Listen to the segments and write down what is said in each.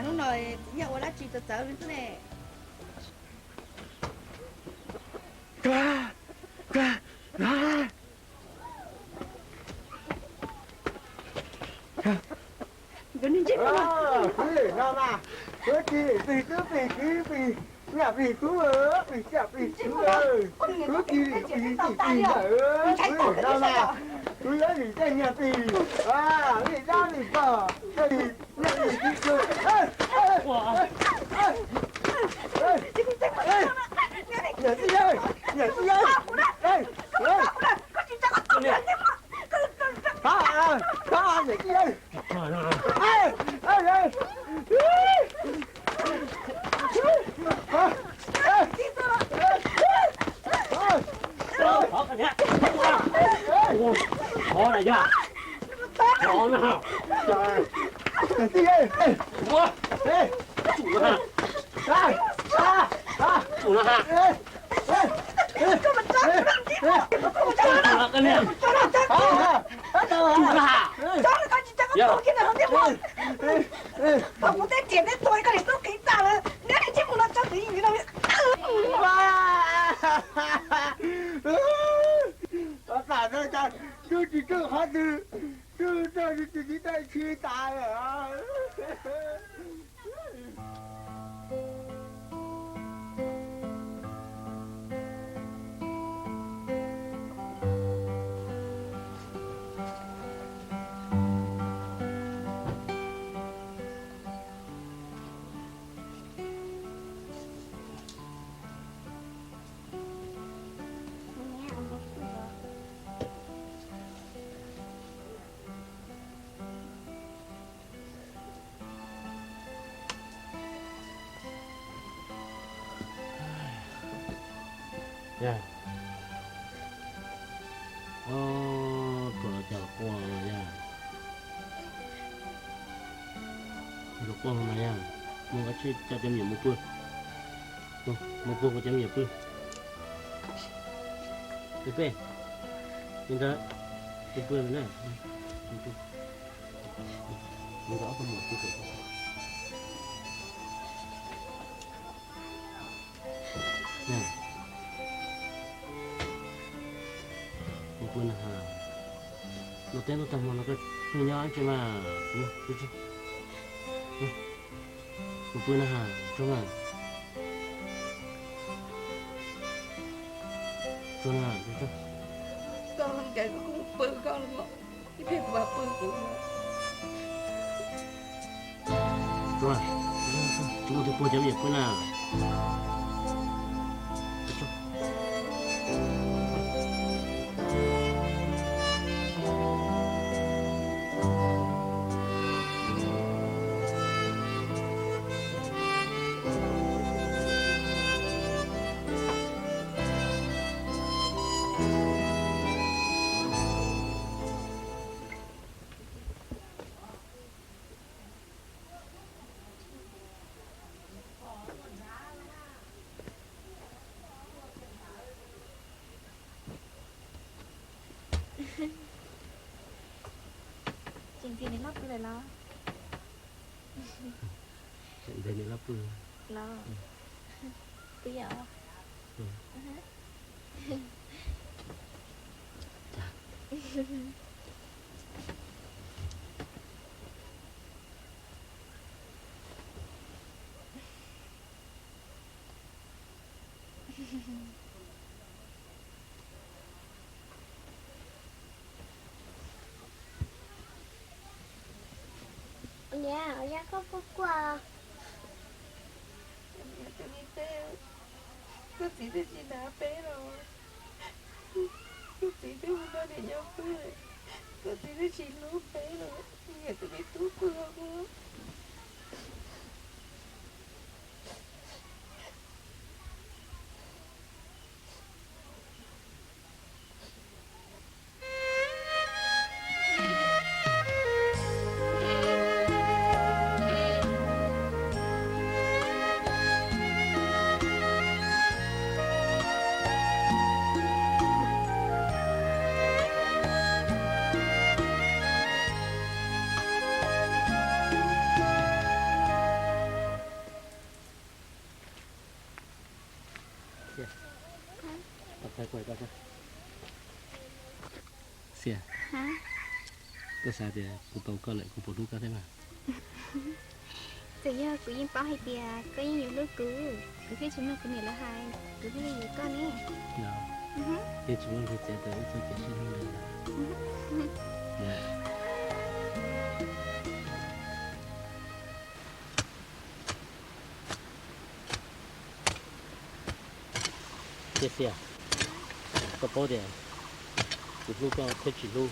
Hnub no txiv Nyiaj ua dab tsi txawv txawv xwb ne? Kwv no mas, kwv tsis plig twb plig kwv plig, plig kub, plig tsiaj plig kwv, kwv tsis plig kwv plig ntawm, kwv no mas, kwv yuav lim tej niag plig, lim dab lim pog, lim niag plig kwv. Niam tij, niam tij, niam tij, Tam no cas twb tsis tsuj qhov twg, twb tsuj tsis tsis tsis tsis tas lawm. Yog, ua cas los quaj yog, los quaj mas yog, mus ua tsheb coj cov me nyuam mus pw, mus pw kuv cov me nyuam pw. Peb, peb, peb ntawd, peb pw na, peb pw, peb ntawd ob tug muam pw. Mus pw na has, no teb ntuj tag hmo no koj tsis nyob tsi mas, mus pw na has, tso mas. Tso na, tso, tso. Koj los ncaim kuv mus pw koj los, ib pliag kuv mam pw kuv. Tso, tso, tso, tso, tso, tso, tso, tso, tso, tso. Tseem nrhiav niam loj pw lawm los? Tseem nrhiav niam loj pw los? Pw yom. Niam, ua cas koj quaj quaj? Niam, tus niam tij, koj txiv twb tsis hnav peb los, koj txiv twb mus nrog niam yau pw, koj txiv twb tsis hlub peb los, niam tus me tub pw hauv. Xias, koj xav tias kuv tau koj lawm kuv puas hlub koj thiab mas? Txawm yog kuv yeej paub hais tias koj yeej yuav hlub kuv, kuv thiaj tsis mloog kuv niam lawv hais, kuv thiaj li yuav koj ne. Yeej tsis muaj leej twg txiav tau wb txoj kev sib hlub li. Xias, koj paub tias kuv hlub koj thiab tsis hlub,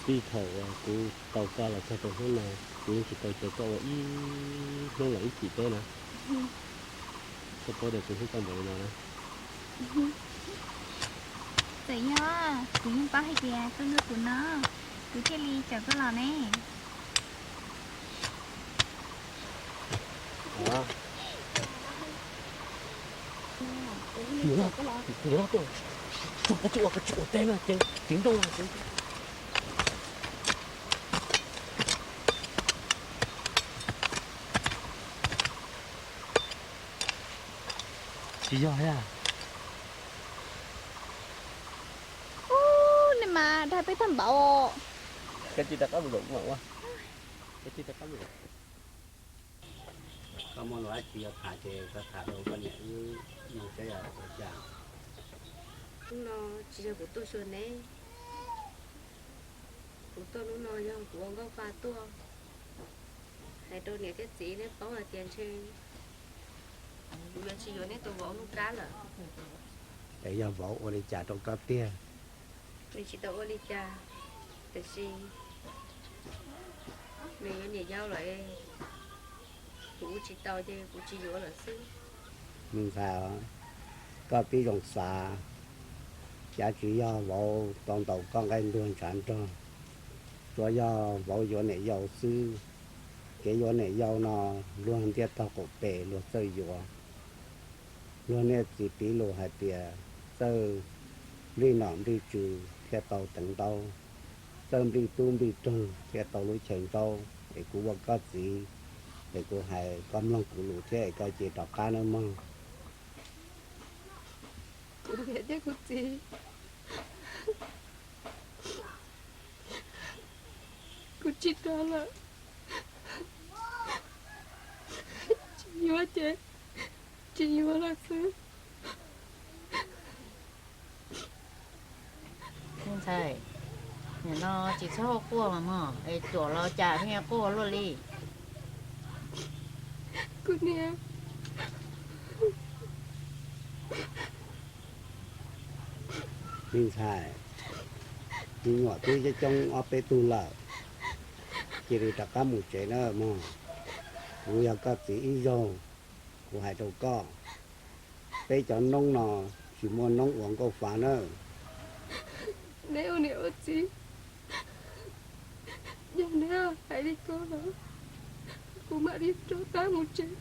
txij thaum uas kuv tau koj los txog rau hnub no, kuv yeej tsis tau caw koj ua ib hnub los ib chim peb na. Koj paub tias kuv hlub koj npaum li no na. Txawm yog kuv yeej paub hais tias koj hlub kuv no, kuv thiaj li caw koj los ne. Tsis yog thiab. Ub, nej mas dag peb tag npaum. Koj cia li rov qab mus zaum ua, koj cia li rov qab mus zaum. Koj muaj dab tsi yuav tham ces koj tham rau koj niam wb mloog seb yog ua cas. Hnub no tsis yog kuv tuaj xyuas neb, kuv tuaj hnub no yog kuv ua nkauj fa tuaj hais rau niam thiab txiv neb paub hais tias ntshe kuv yuav tsis yuav neb tus vauv Nuj Kab lawm. Es yog vauv ua li cas rau koj tiag? Nws tsis tau ua li cas, tiam sis nws yuav niam yau lawm, kuv ua tsis tau ces kuv tsis yuav lawm xwb. Me ntxhais, koj pib zoo xav, cas tsis yog vauv tau ntaus koj nqaij ntuag ntshav nrog, tsuas yog vauv yuav niam yau xwb. Kev yuav niam yau no luag ntiaj tog qaum pem luag txawj yuav. Luag niaj txiv piv lus hais tias txawj nplij nom nplij tswv thiaj tau teev ntaub, txawj nplij tub nplij roog thiaj tau lub chaw ntsaub. Es kuv ua koj txiv, es kuv hais koj mloog kuv lus thiab es koj cia li rov qab nawb mog. Kuv niam thiab kuv txiv, kuv tsis rov lawm. Tsis yuav ces tsis yuav lawm xwb. Me ntxhais, nim no tsis txhob quaj mas mog, es cuam los cas pheej quaj luaj li. Kuv niam. Me ntxhais, me nyuam twb coob coob ob peb tug lawm, cia li rov qab mus tsev na mog. Kuv yog koj txiv ib zaug, kuv hais rau koj, peb cov noob no tsis muaj noob ua nkauj fa na. Neb ua niam ua txiv, yog neb hais li ko los kuv mam li rov qab mus tsev.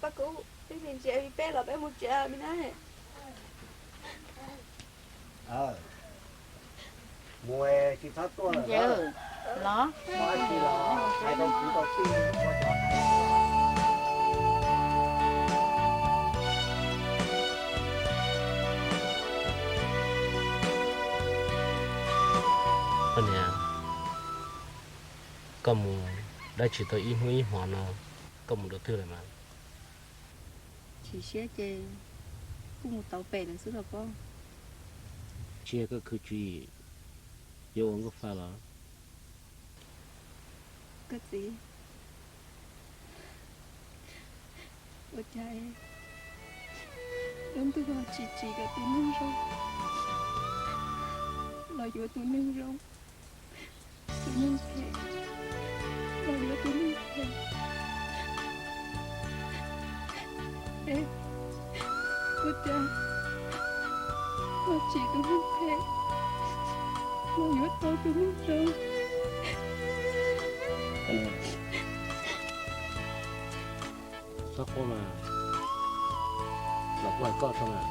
Paj Kub, peb ntsia peb los peb mus tsev me na. Mus tsis txhob tuaj lawm. Los muaj dab tsi los hais rau kuv tau tij. Koj niam, koj mus dab tsi tau ib hnub ib hmo no, koj mus dua twg lawm mas? Chim siab ces kuj mus tau pem lawm xwb los pob. Tsis yog koj khwv tsis yuav ua nkauj fa los? Koj txiv, ua cas lub ntuj no tsis tsim kom tus neeg zoo los yuav tus neeg zoo, tus neeg phem los yuav tus neeg phem? Es ua cas los tsim tus neeg phem los yuav tau tus neeg zoo? Txhob quaj mas, los kuv hais koj tso mas.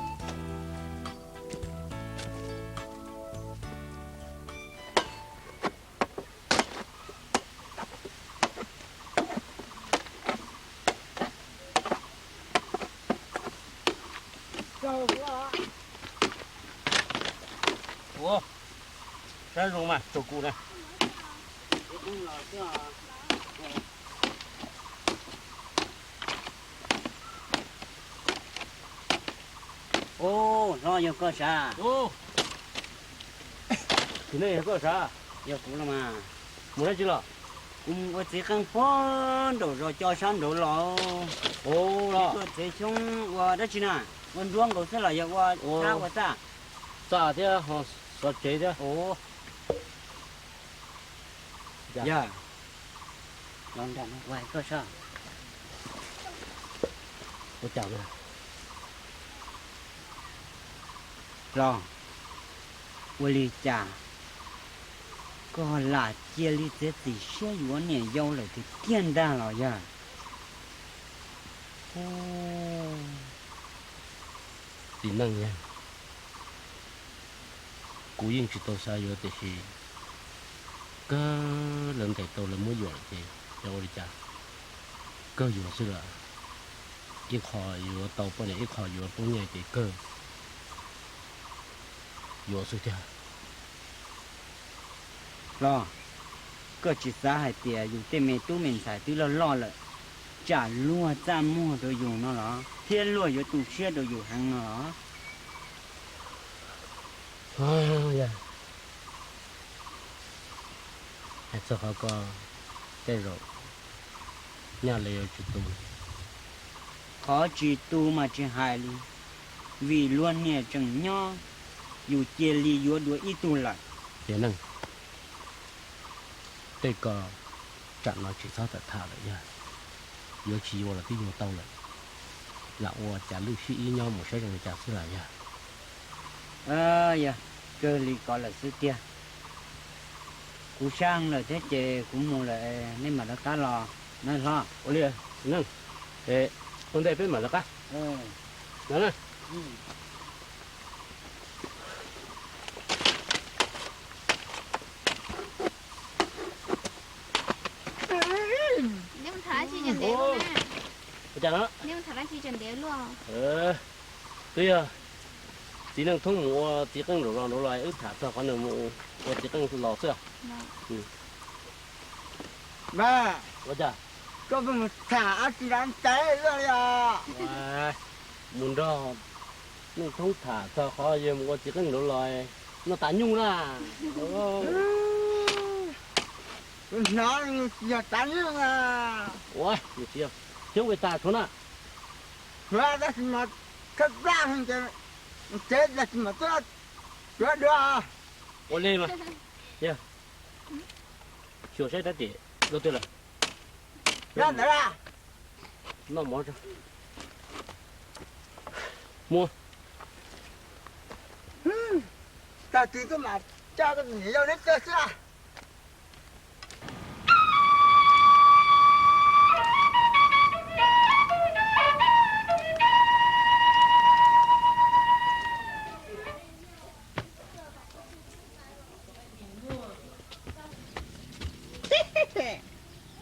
Nyob zoo mas, tsaug kuv na. Ub, hlob, yog koj sav? Ub, txiv neej, yog koj sav? Yog kuv los mas. Mus dab tsi los? Kuv mus ua txiv qeej puag nraum zos co sab nraud los. Ub, los. Tuaj txiav xyoob ua dab tsi na? Ua nruab nkaus xwb los yog ua, ua dab ua txaj? Txaj thiab ho xov tsev thiab. Ub. Yog, los nram no kuv hais koj saib. Ua cas na? Los, ua li cas koj lam cia li txiav txim siab yuav niam yau lawm tiag tiag ntag los yog? Txiv neej, kuv yeej tsis tau xav yuav tiam sis kawg lawv ntes tau lawv muab yuam lawm ces yog ua li cas, kawg yuav xwb lawm. Ib qho yuav tau poj niam ib qho yuav poj niam ces kawg yuav xwb tiag. Los, koj tsis xav hais tias yus tej me tub me ntxhais twb loj loj lawm, tsam luag txaj muag rau yus no los thiab luag yuav tu siab rau yus heev no los? Hais txog qhov ko, tej zaum nyaj lawv yuav tsis tu. Qhov tsis tu mas tsis hais li, vim luag niam tseem nyob, yus cia li yuav dua ib tug lawm. Txiv neej, tej ko tsam no tsis txhob tawm tham lawm yog, yuav tsis yuav los twb yuav tau lawm, lam ua cas lwj sib ib nyob mus saib zoo li cas xwb las yog. Yog, kawg li ko lawm xwb tiag. Kuv saj lawm thiab ces kuv mus lawm, nej mam lawv qab los na hlob. Ua li, txiv neej, ua ntej peb mam lawv qab. Ua cas no? Twb yog txiv neej thoob mus ua txiv qeej nraum zos nraud los, wb tham txog qhov nws mus ua txiv qeej los xwb. Ua cas? Koj mus tham dab tsi dab ntawd luaj li os? Mus nrog neej thoob tham txog qhov yawg mus ua txiv qeej nraud los noj tas nyuj na. Kuv hnov tsis yog tas nyuj na. Ua, tsis yog, xyoob ua tas tshuav na. Tshuav tab sis mas khawb plab ces tsev tab sis mas tuaj tsuav dua. Ua li mas, yog, xyuas saib rab riam luaj twg lawm. Noj mov tso. Muab. Tag kis koj mam coj koj tus niam yau neb tuaj xwb.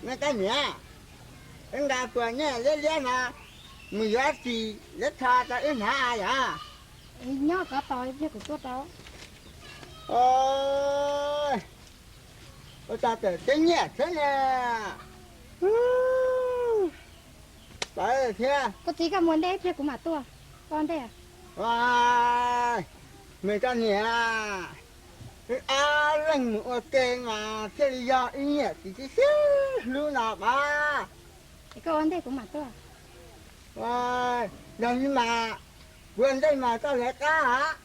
Me koj niam, wb nqa puas nyuj liab liab no mus yuav tsis liab tho rau wb hnav yom? Nyob kov tos pliag kuv tuaj rau. Ua cas txawm teb nyiaj thiab na. Pab thiab. Koj txiv, koj mus ntej ib pliag kuv mam tuaj. Koj ntej. Me koj niam, wb ob leeg mus ua ke mas thiaj li yog ib niam txiv sib sib hlub no mas. Es koj ua ntej kuv mam tuaj. Yog li mas kuv ua ntej mas koj lawv qab hab.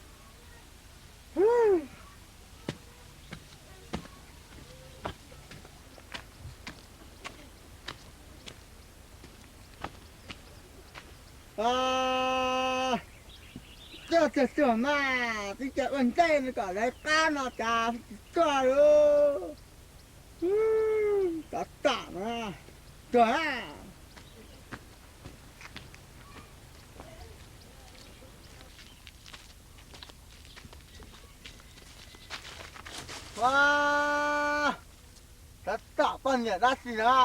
Tuaj txog tsuag mas twb cia ua ntej no kom lawv qab no cas tsis tuaj li. Tom tom no tuag. Ua, tom tom poj niam dab tsi no.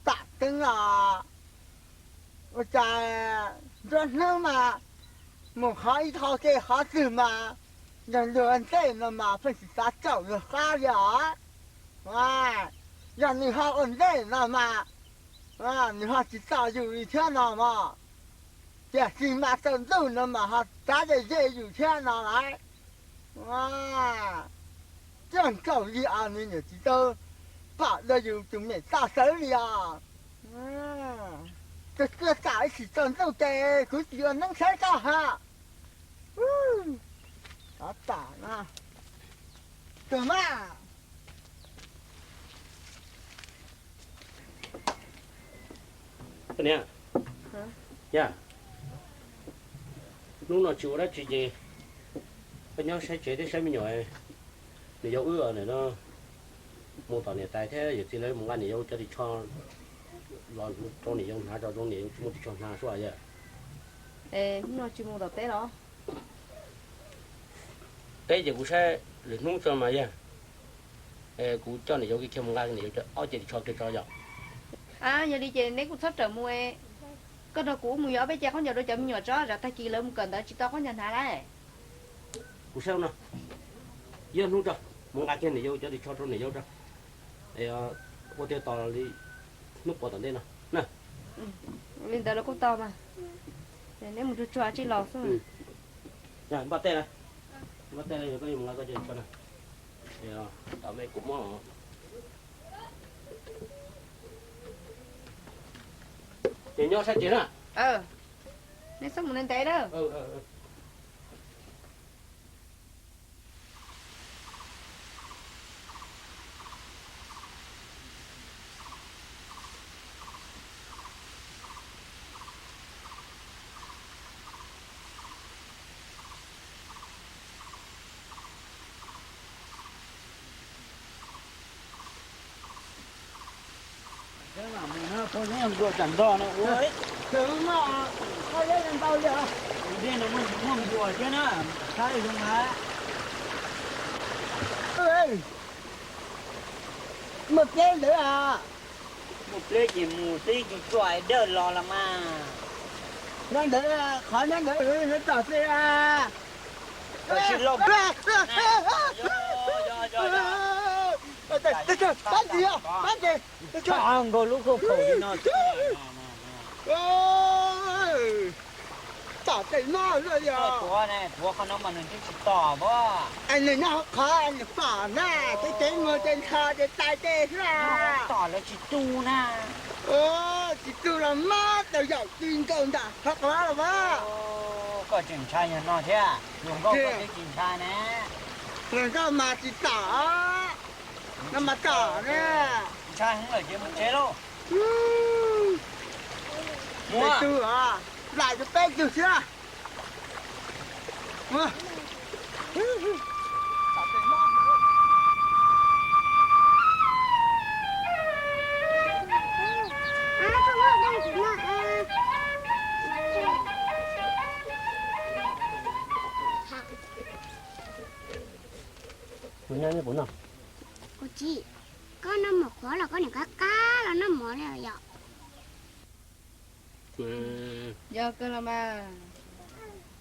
Tam teeb os, ua cas nruab hnub mas mus qhov ib qho ke qhov twg mas Yog luag ua ntej no mas pheej tsis xav txaus luag qab li os. Yog nws ho ua ntej no mas nws ho tsis txaus yus li thiab no mog. Tiam sis mas tsaus ntuj no mas ho txav ze ze yus thiab no lawm. Coj nkaus li os, nws niam tsis tau pom dua yus tus me txaj sawv li os. Tus tuaj tam ib sim tsaus ntuj ces kuv tsis ua neeb saib koj ha. Ov tam no, tus mas. Niam, yog hnub no tsis ua dab tsi ces koj nyob saib tsev thiab saib me nyuam. Niam yau wb no mus tom niam tais thiab yawm txiv lawv mus nqa niam yau cov ris tsho los rau niam yau hnav tso, zoo niam yau tsis muaj ris tsho hnav sua yog. Hnub no tsis mus tom teb los? Teb ces kuv saib lwm hnub tso mas yog. Kuv coj niam yau kiag mus nqa niam yau ob ce ris tsho kiag tso yom. Yog li ces neb kuj txhob rawm mus. Koj nrog kuv mus yuav ob peb ce khaub ncaws rau cov me nyuam tso, tsam tag kis lawv mus kawm ntawv tsis tau khaub ncaws hnav lawm. Kuv saib no, yog hnub tso, mus nqa kiag niam yau cov ris tsho rau niam yau tso. Ua tiag tos li hnub puas tom ntej no na. Li ntawd los kuj tau mas. Neb mus tsuag tsuag tsij los xwb. Npaj tej, npaj tej, koj yuav mus nqa koj cov ris tsho na. Tom me kuv muab. Ces nyob sab tsev na. Neb txhob mus ntev ntev na. Peb mam mus na, peb yeej nplua tsam nrog no ua. Tus no, koj yeej ntau li os. Tus dej no muaj nplua thiab na, saib zoo na. Muaj pleb ntawd a. Muaj pleb ces mus twb tsis tshua dawj los los mas. Nyob ntawd, qhov nyob ntawd nws tom xwb a. Tam sim los pab ntsis, pab ntsis, pab ntsis. Nkaus lub khaub khaum li no. Tom tej no luaj li os. Tuav ne, tuav qhov no mas nws twb tsis tom as. Es nws nyob hauv qhov nws pom na, ces cev muag ces ntsho ces tais tej xwb a. Tom lawv tsis tu na. Tsis tu los mas tau yaum ci nkaus ntawm qhov qhov los mas. Koj tseem ntshai yog no thiab, luag nkauj koj twb tsis ntshai ne. Luag nkauj mas tsis tom, no mas tom ne. Ntshai heev lawm ces mus tsev lauj. Mus tug, lam rau peb tug xwb. Kuv tsis, koj noj mov qhuav los koj niam qab qab los noj mov li yom. Yog kawg los mas,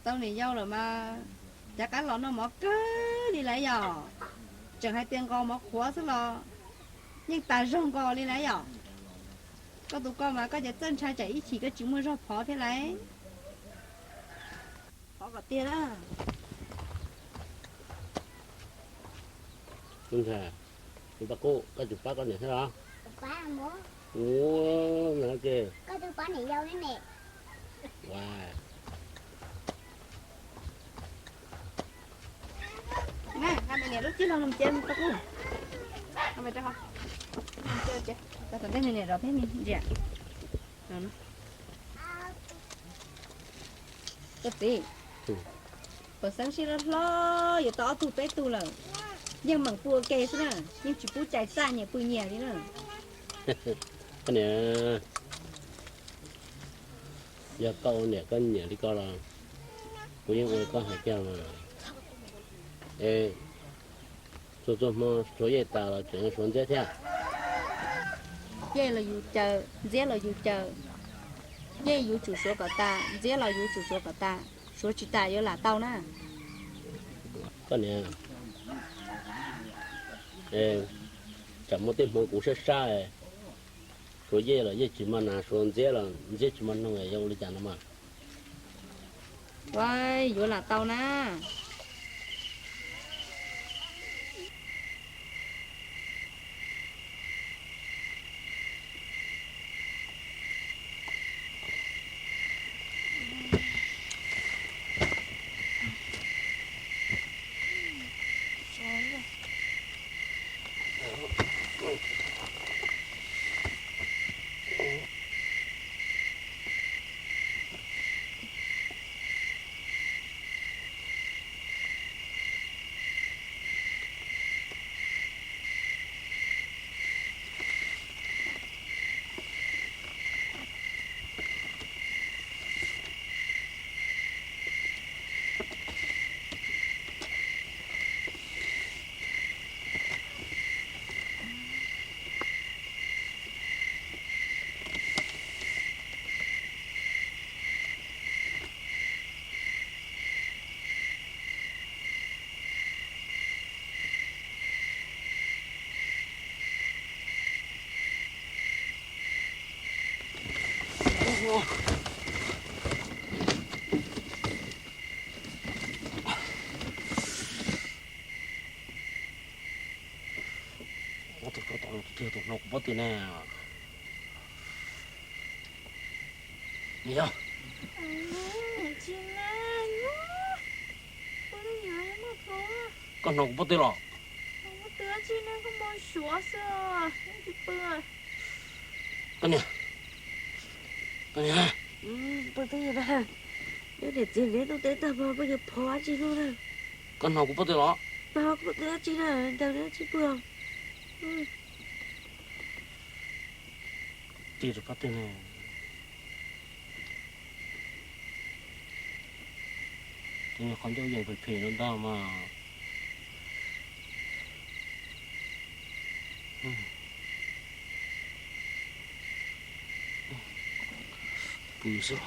tau niam yau lawm mas, cav qab los noj mov kawg li lawm yom. Tseem hais tias nqos mov qhuav xwb los yeej tas zog nqos li lawm yom. Koj tus koj mas koj ces txawj ntshai tsam ib chim koj tsis muaj zog phov thiab lauj. Phov kom tiag na. Ntshai, tus paj kub, koj tsis pab koj niam thiab los? Ua, ua. Niam lub txij los mus ces paj kub. Tom ntej niam zov peb ntsia. Koj txiv, pom xeeb sib hlob hlob yuav tau ob tug peb tug lawm, yeej meem pw ua ke xwb na, yeej tsis pub cais txaj nyias pw nyias li na. Koj niam, yog koj ua niam koj nyiam li ko los kuv yeej ua li koj hais kiag mas. Es txhua txhua hmo suav yej tas los tseem suav ntxiab thiab. Yej los yus caws, ntxiab los yus caws. Yej yuav tsum suav kom tas, ntxiab los yuav tsum suav kom tas, suav tsis tas yuav lam tau na. Koj niam, tsam muaj tej hmo kuv sab sab, suav yej los yej tsis muaj nas, suav ntxiab los ntxiab tsis muaj noog, yuav ua li cas no mas? Ua, yuav lam tau na. Tus tsov tom no tus twg tus hnov kuv pob tw ne? Niam yau, koj hnov kuv pob tw los? Koj niam, koj niam, pw twj ywm na. Nyob niam txiv neb tuaj teb tag npas puas yog phov dab tsi hnub na? Koj hnov kuv pob tw los? Hnov kuv pob tw dab tsi na, ncaws neb dab tsi pw? Tig rau pob tw na. Qhov ncauj yees phem phem no ntag mas. Pw xwb.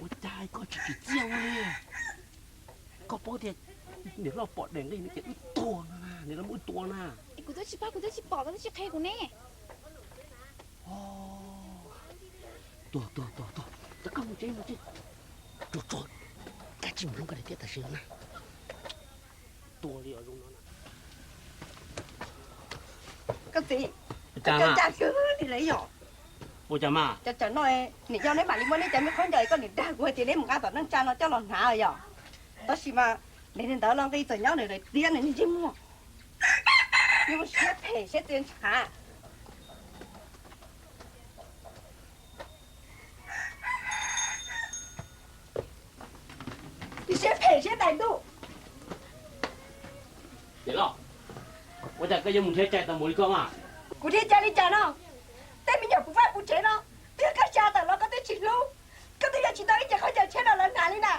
Ua cas koj tsis tsis txiaj ua li? Koj paub tias niam loj pom daim nqig no ces wb tuag no na, niam loj muab wb tua na. Kuv twb tsis paub, kuv twb tsis pom, koj twb tsis qhia kuv ne. Tuag tuag tuag tuag, ces koj mus tsev mus tsev. Tso tso, kav tsij mus hloov koj daim tiab tam sim no na. Tua li os zoo no na. Koj txiv, cas kawg li lawm yom. Ua cas mas? Cas tsam no niam yau neb mam li muab neb cov me khaub ncaws koj niam dag kuv hais tias neb mus nqa tom neej tsa no coj los hnav yom. Tab sis mas nws ntawd los nqi txawm nyob nws daim tiab nws ntsej muag. Nws siab phem siab txia ntshav. Nws siab phem siab tais ntuj. Niam loj, ua cas koj yuav mus nrhiav cai tau npaum li koj mas? Kuv nrhiav cai li cas no? Tej me nyuam kuv faj kuv tsev no, twb yog koj xa tawm los koj twb tsis hlub. Koj twb yuav tsis tau ib ce qhov chaw tsheb rau lawv hnav li na.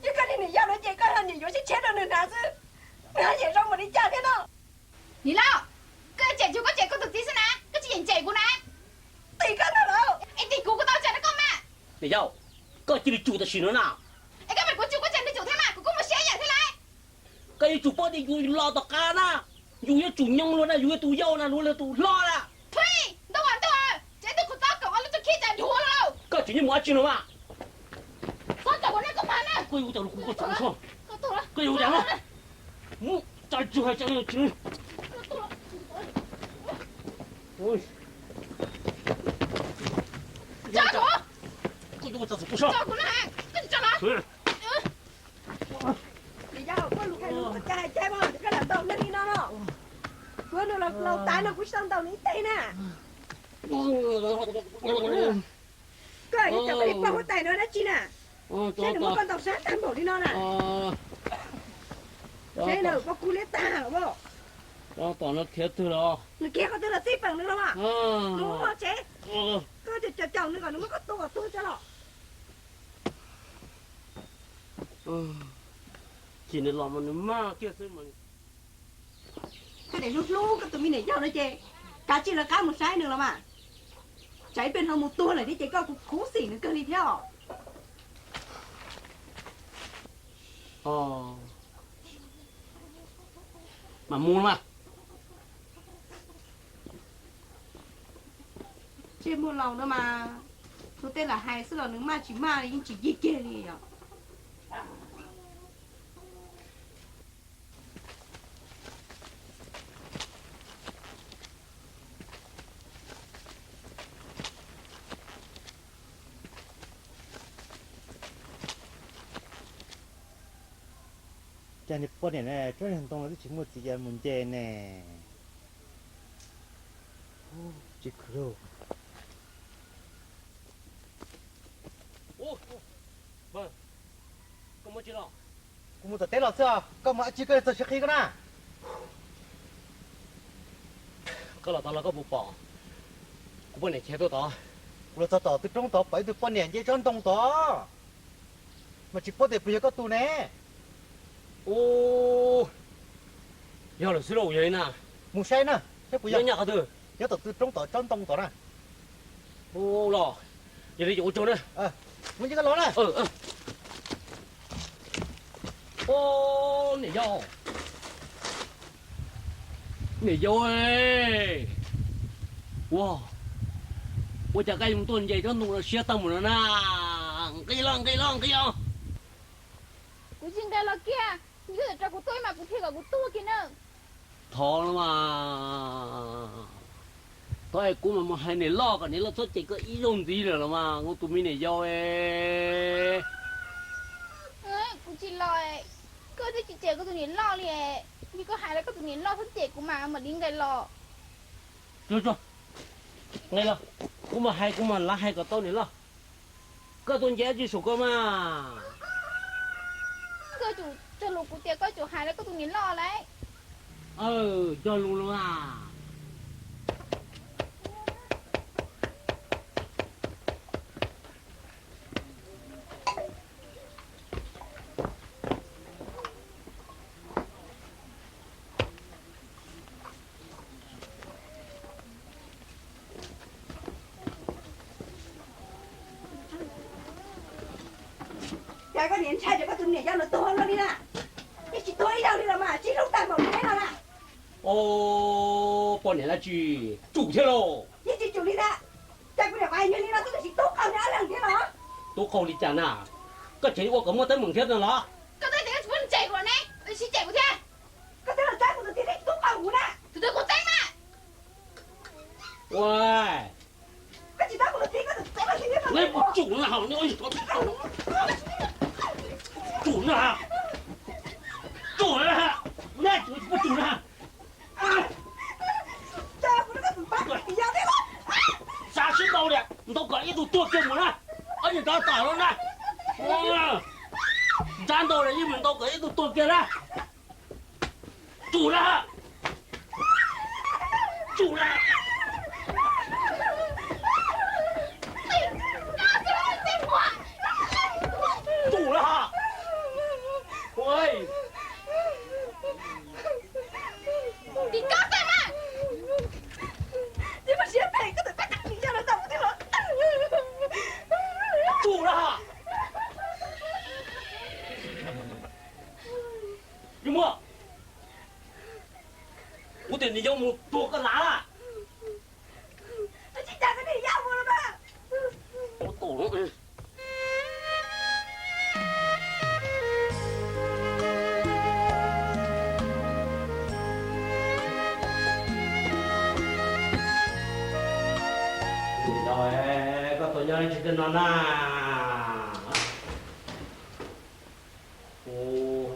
Yog koj niag niam yau no ces koj ho niam yuav tsheb tsheb rau nws hnav xwb. Nws ho yeem zoo npaum li cas thiab no? Niam loj, koj cem tsuas koj cem koj tus txiv xwb na, koj tsis yeem cem kuv na. Tim koj ntag lawm. Es tim kuv, kuv tau tsam rau koj mas. Niam yau, koj cia li tsum tam sim no na. Es koj mam kuv tsum, koj tsam nws tsum thiab mas kuv kuj mus siab ib yam thiab lauj. Koj yuav tsum paub tias yus los tom qab na. Yus yuav tsum nyoo luag na, yus yuav tus yau na, luag yog tus hlob na. Thwj, ntuj aw ntuj aw, tsev twg kuv txob kom ua lub txuj khib cas dhuav lauj. Koj tseem nyob mus dab tsi no mas? Txhob kom kuv noj koj mas na. Koj yuav ua cas los kuv koj txhob, koj yuav ua cas no? Mus tsa tsug hais tsa tsi. Koj yuav ua cas txhob, koj tsa kuv na, koj tsis tsa los. Niam yau, koj lus hais lus ua cas hais caij mas koj lam ntaus neeg li no no. Kuv nws los laus tas no kuv tsis tau ntaus nws ib teg na. Koj yuav coj koj li poj huab tais no dab tsi na? Saib nws muab koj ntaus sab tag npaum li no na. Saib na, poj kub liab tag los. Tom no khiav twg los? Nws khiav qhov twg los txij peem nws los mas. Mus tsev. Koj caum caum nws kom nws muab koj tua kom tuag tso los. Chim nws los mas nws maj kiag xwb mas. Koj niam hlub hlub koj tus me niam yau no ces kav tsij lawv qab mus saib nws los mas. Tsam ib pliag no mus tuag lawm thiab ces koj kuv khuv xim nws kawg li thiab os. Mas mus mas. Ntsej muag laus no mas, tus tej lam hais xwb los nws maj tsis maj li yeej tsis yig kiag li os. Cas niag poj niam ne tsob niag ntoo no twb tsis muaj txiv cas mus nce ne. Tsis khwv lauj. Koj mus tsis los? Kuv mus tom teb los xwb os, koj mus dab tsi koj txog siab qhib koj na. Koj los tod los koj puas pom kuv poj niam khiav tuaj tod? Kuv los txog tom tw roob tod pom ib tug poj niam nce tsob ntoo tod, mas tsis paub tias puas yog koj tus ne. Ub, yog lawm xwb lauj, yog li na. Mus saib na, saib puas yog. Nyob qhov twg? Nyob tom tw roob tod tsob ntoo tod na. Ub los, yog li ces ua tsaug na. Mus nce koj los na. Niam yau, niam yau, ua, ua cas koj yuav tuaj nce tsob ntoo no siab tag mus no na? Nqis los, nqis los, nqis os. Kuv tsis nqis los kiag, yus txawm tso kuv tuaj mas kuv thiaj kom kuv tuag kiag na. Thov no mas, thov es kuv mas mus hais niam loj kom niam loj txhob cem koj ib zaug ntxiv lawm los mas kuv tus me niam yau. Kuv tsis los, koj twb tsis cem kuv tus niam loj li. Yog koj hais los koj tus niam loj txhob cem kuv mas mam li nqis los. Nqis los, kuv mas hais kuv mas lav hais kom tau niam loj. Koj tuaj nce dab tsi saum ko mas? Koj tsum cog lus kuv tias koj tsum hais rau koj tus niam loj lauj. Cog lus los mas. Cas koj niam ntshai tias koj tus niam yau no tuag luaj li na? Yeej tsis tuag ib zaug li los mas, sib hlub tag npaum li no na. Os, poj niam dab tsi, tsum thiab lauj. Yeej tsis tsum li ntag. Cas kuv niam pais nyob li no koj twb tsis tub qaug nws ob leeg thiab los? Tub qaug li cas na? Koj tseem ua kom muaj teeb meem thiab no los? Koj twb tias koj tsis muaj cem kuv los ne, sib cem kuv thiab. Koj twb los txeeb kuv tus txiv thiab tsis tub qaug kuv na. Tus twg kuv txeeb na? Ua, koj tsis txeeb kuv tus txiv, koj txeeb kuv tus txiv. Neb puas tsum na hos, tsum na, tsum na, neb puas tsum na? Xav sib ntaus li, ntaus kom ib tug tuag kiag mus na. Ob niag nrov tom no na, nrab ntau li, yeej mus ntaus kom ib tug tuag kiag na. Tsum na, tsum na, tsum na, ua. Tim koj tag na. Tib pab siab phem koj tawm pab tag nws yog los tau tiag los. Tsum na. Yus muaj. Nws yuav mus tua koj lav lawm. Koj tuaj nyob tsis tej no na. Ua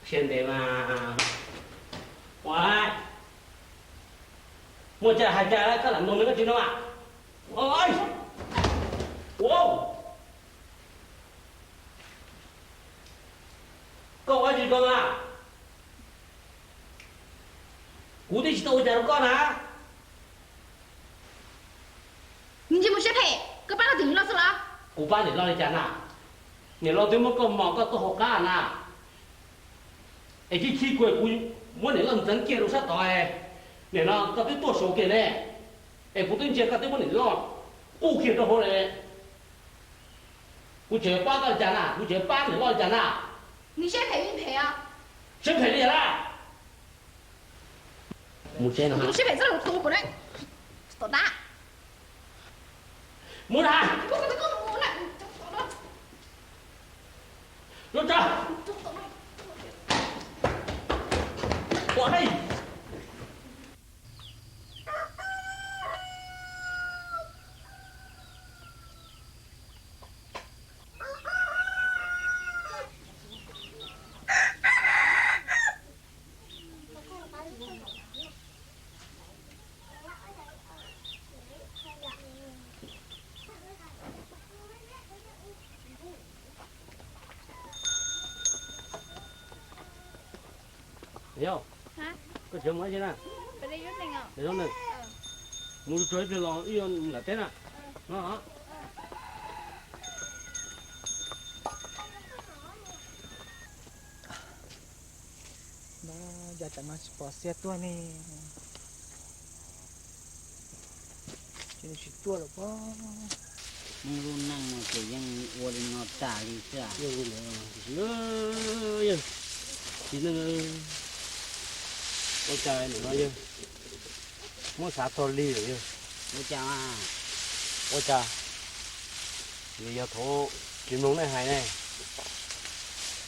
siab ntev mas. Ua, muaj cai hais cai koj lam nug nws koj tsis nug a? Ua, koj ua dab tsi koj na? Kuv twb tsis tau ua cas rau koj na. Nws ntsia mus siab phem, koj pab koj tus niam loj xwb los? Kuv pab niam loj li cas na? Niam loj twb muab koj mos koj tuaj hauv qab na. Es khib khib kuv, kuv muab niam loj ntxeev kiag rau sab tod, nim no koj twb tuaj saud kiag ne. Es kuv twb ntsia koj twb muab niam loj qub kiag rau hauv ne. Kuv tseem pab koj li cas na? Kuv tseem pab niam loj li cas na? Nws siab phem li phem os. Siab phem li cas na? Mus tsev no. Tus siab phem txoj lus tus kuv ne. Tom dab. Mus na. Lub tso. Ua hei. Yog, koj tseem mus dab tsi na? Mus tso ib pliag los wb yuav lam teb na. No. Nyob cas no tsis pom Xiab tuaj ne? Ces nws tsis tuaj lawm pob. Muaj lub neej no ces yeej ua li no tas li xwb. Yog, tsis neej, ua cas nim no yawg muab xav txog li lawm yawg. Ua cas? Ua cas? Vim yog thaum tsis mloog nej hais ne.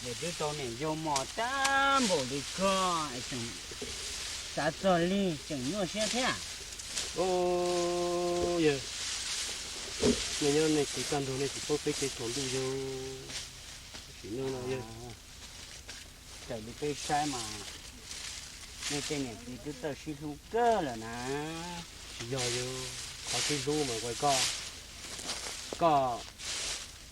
Vim twb tau niam yau mos tag npaum li koj es tseem xav txog li tseem nyuaj siab thiab. Yawg, nej nyob nej kev kaj ntug nej tsis paub peb kev tsaus ntuj yawg. Sim neej no yawg, raws li peb saib mas nej tej niam txiv twb txawj sib hlub kawg lawm na. Tsis yog yawg, qhov sib hlub mas ua koj, koj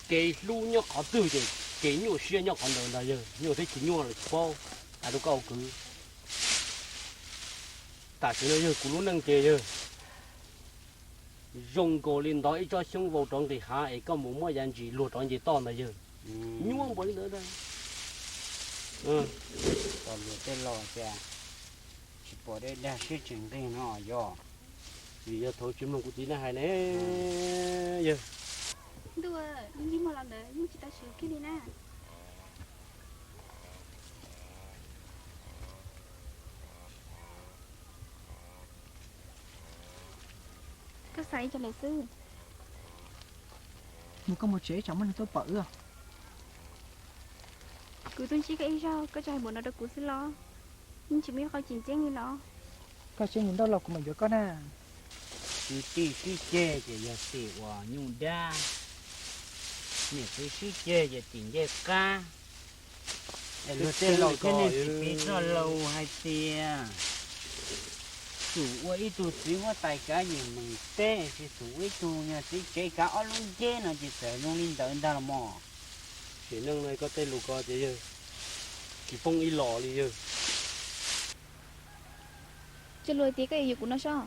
kev hlub nyob qhov twg ces kev nyuaj siab nyob qhov ntawd ntag yawg, nyuaj thiab tsis nyuaj los tsis paub. Hais rau koj ua kwv, tam sim no yawg kuv lub neej ces yawg zoo nkaus li ntov ib tsob xyoob vau rov nqis hav es koj mus muab yav ntsis luag rov nce toj ntag yawg. Nyuaj npaum li ntawd ntag. Tej laus tias tsis pom dej dag siab tsis nqig no yog. Vim yog thaum tsis mloog kuv txiv nej hais ne yawg. Ntuj, ib ncig muag los ntawd yeej tsis tau siv kiag li na. Koj xav li cas lawm xwb? Mus koj mus tsev tsam muaj neeg tuaj pom wb. Kuv tuaj ntsib koj ib zaug koj tseem hais npaum no rau kuv xwb los? Yeej tsis muaj ib qho tseem ceeb li los? Koj tseem mus ntau los kuv mam yuav koj na. Kwv tij sib ceg ces yog tim uas nyuj dab, niam txiv sib ceg ces tim ncej qab. Es luag tej laus thiab neeg tsis piv txoj lus hais tias xum ua ib tug txiv huab tais kav yim meem teb, tsis xum ua ib tug nyuag txiv tsev kav ob lub nceb no ces txawm zoo li ntawd ntag los mas. Sim neej no koj tej lus ko ces yawg tsis poob ib los li yawg. Cov lus hais tias koj yuav yuav kuv no sob.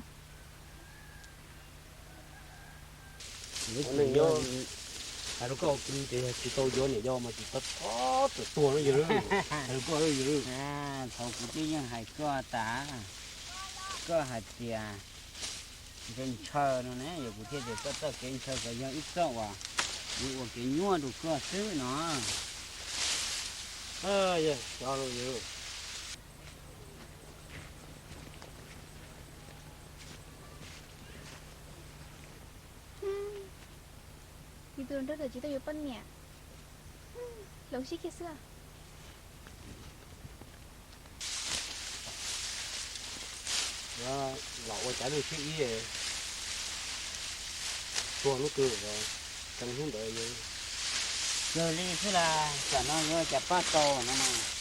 Neeg nyob, hais rau koj ua kwv ces yog tsis tau yuav niam yau mas tsis txhob tuag no yawg. Hais rau koj yawg. Thaum kuv twb yeej hais koj tas, koj hais tias ntshaw ntshaw no ne, yog kuv thiaj tias koj txoj kev ntshaw ko yog ib txoj uas yuav ua kev nyuaj rau koj xwb no. Yawg, xyov los yawg. Tus nraug tawm tsis tau yuav poj niam, hloov siab kiag xwb. Los ua cav lwj sib ib, tuag lub twg los tseem hnub ntawd. Yog li xwb las, tsam no yuav cas pab tau no mas.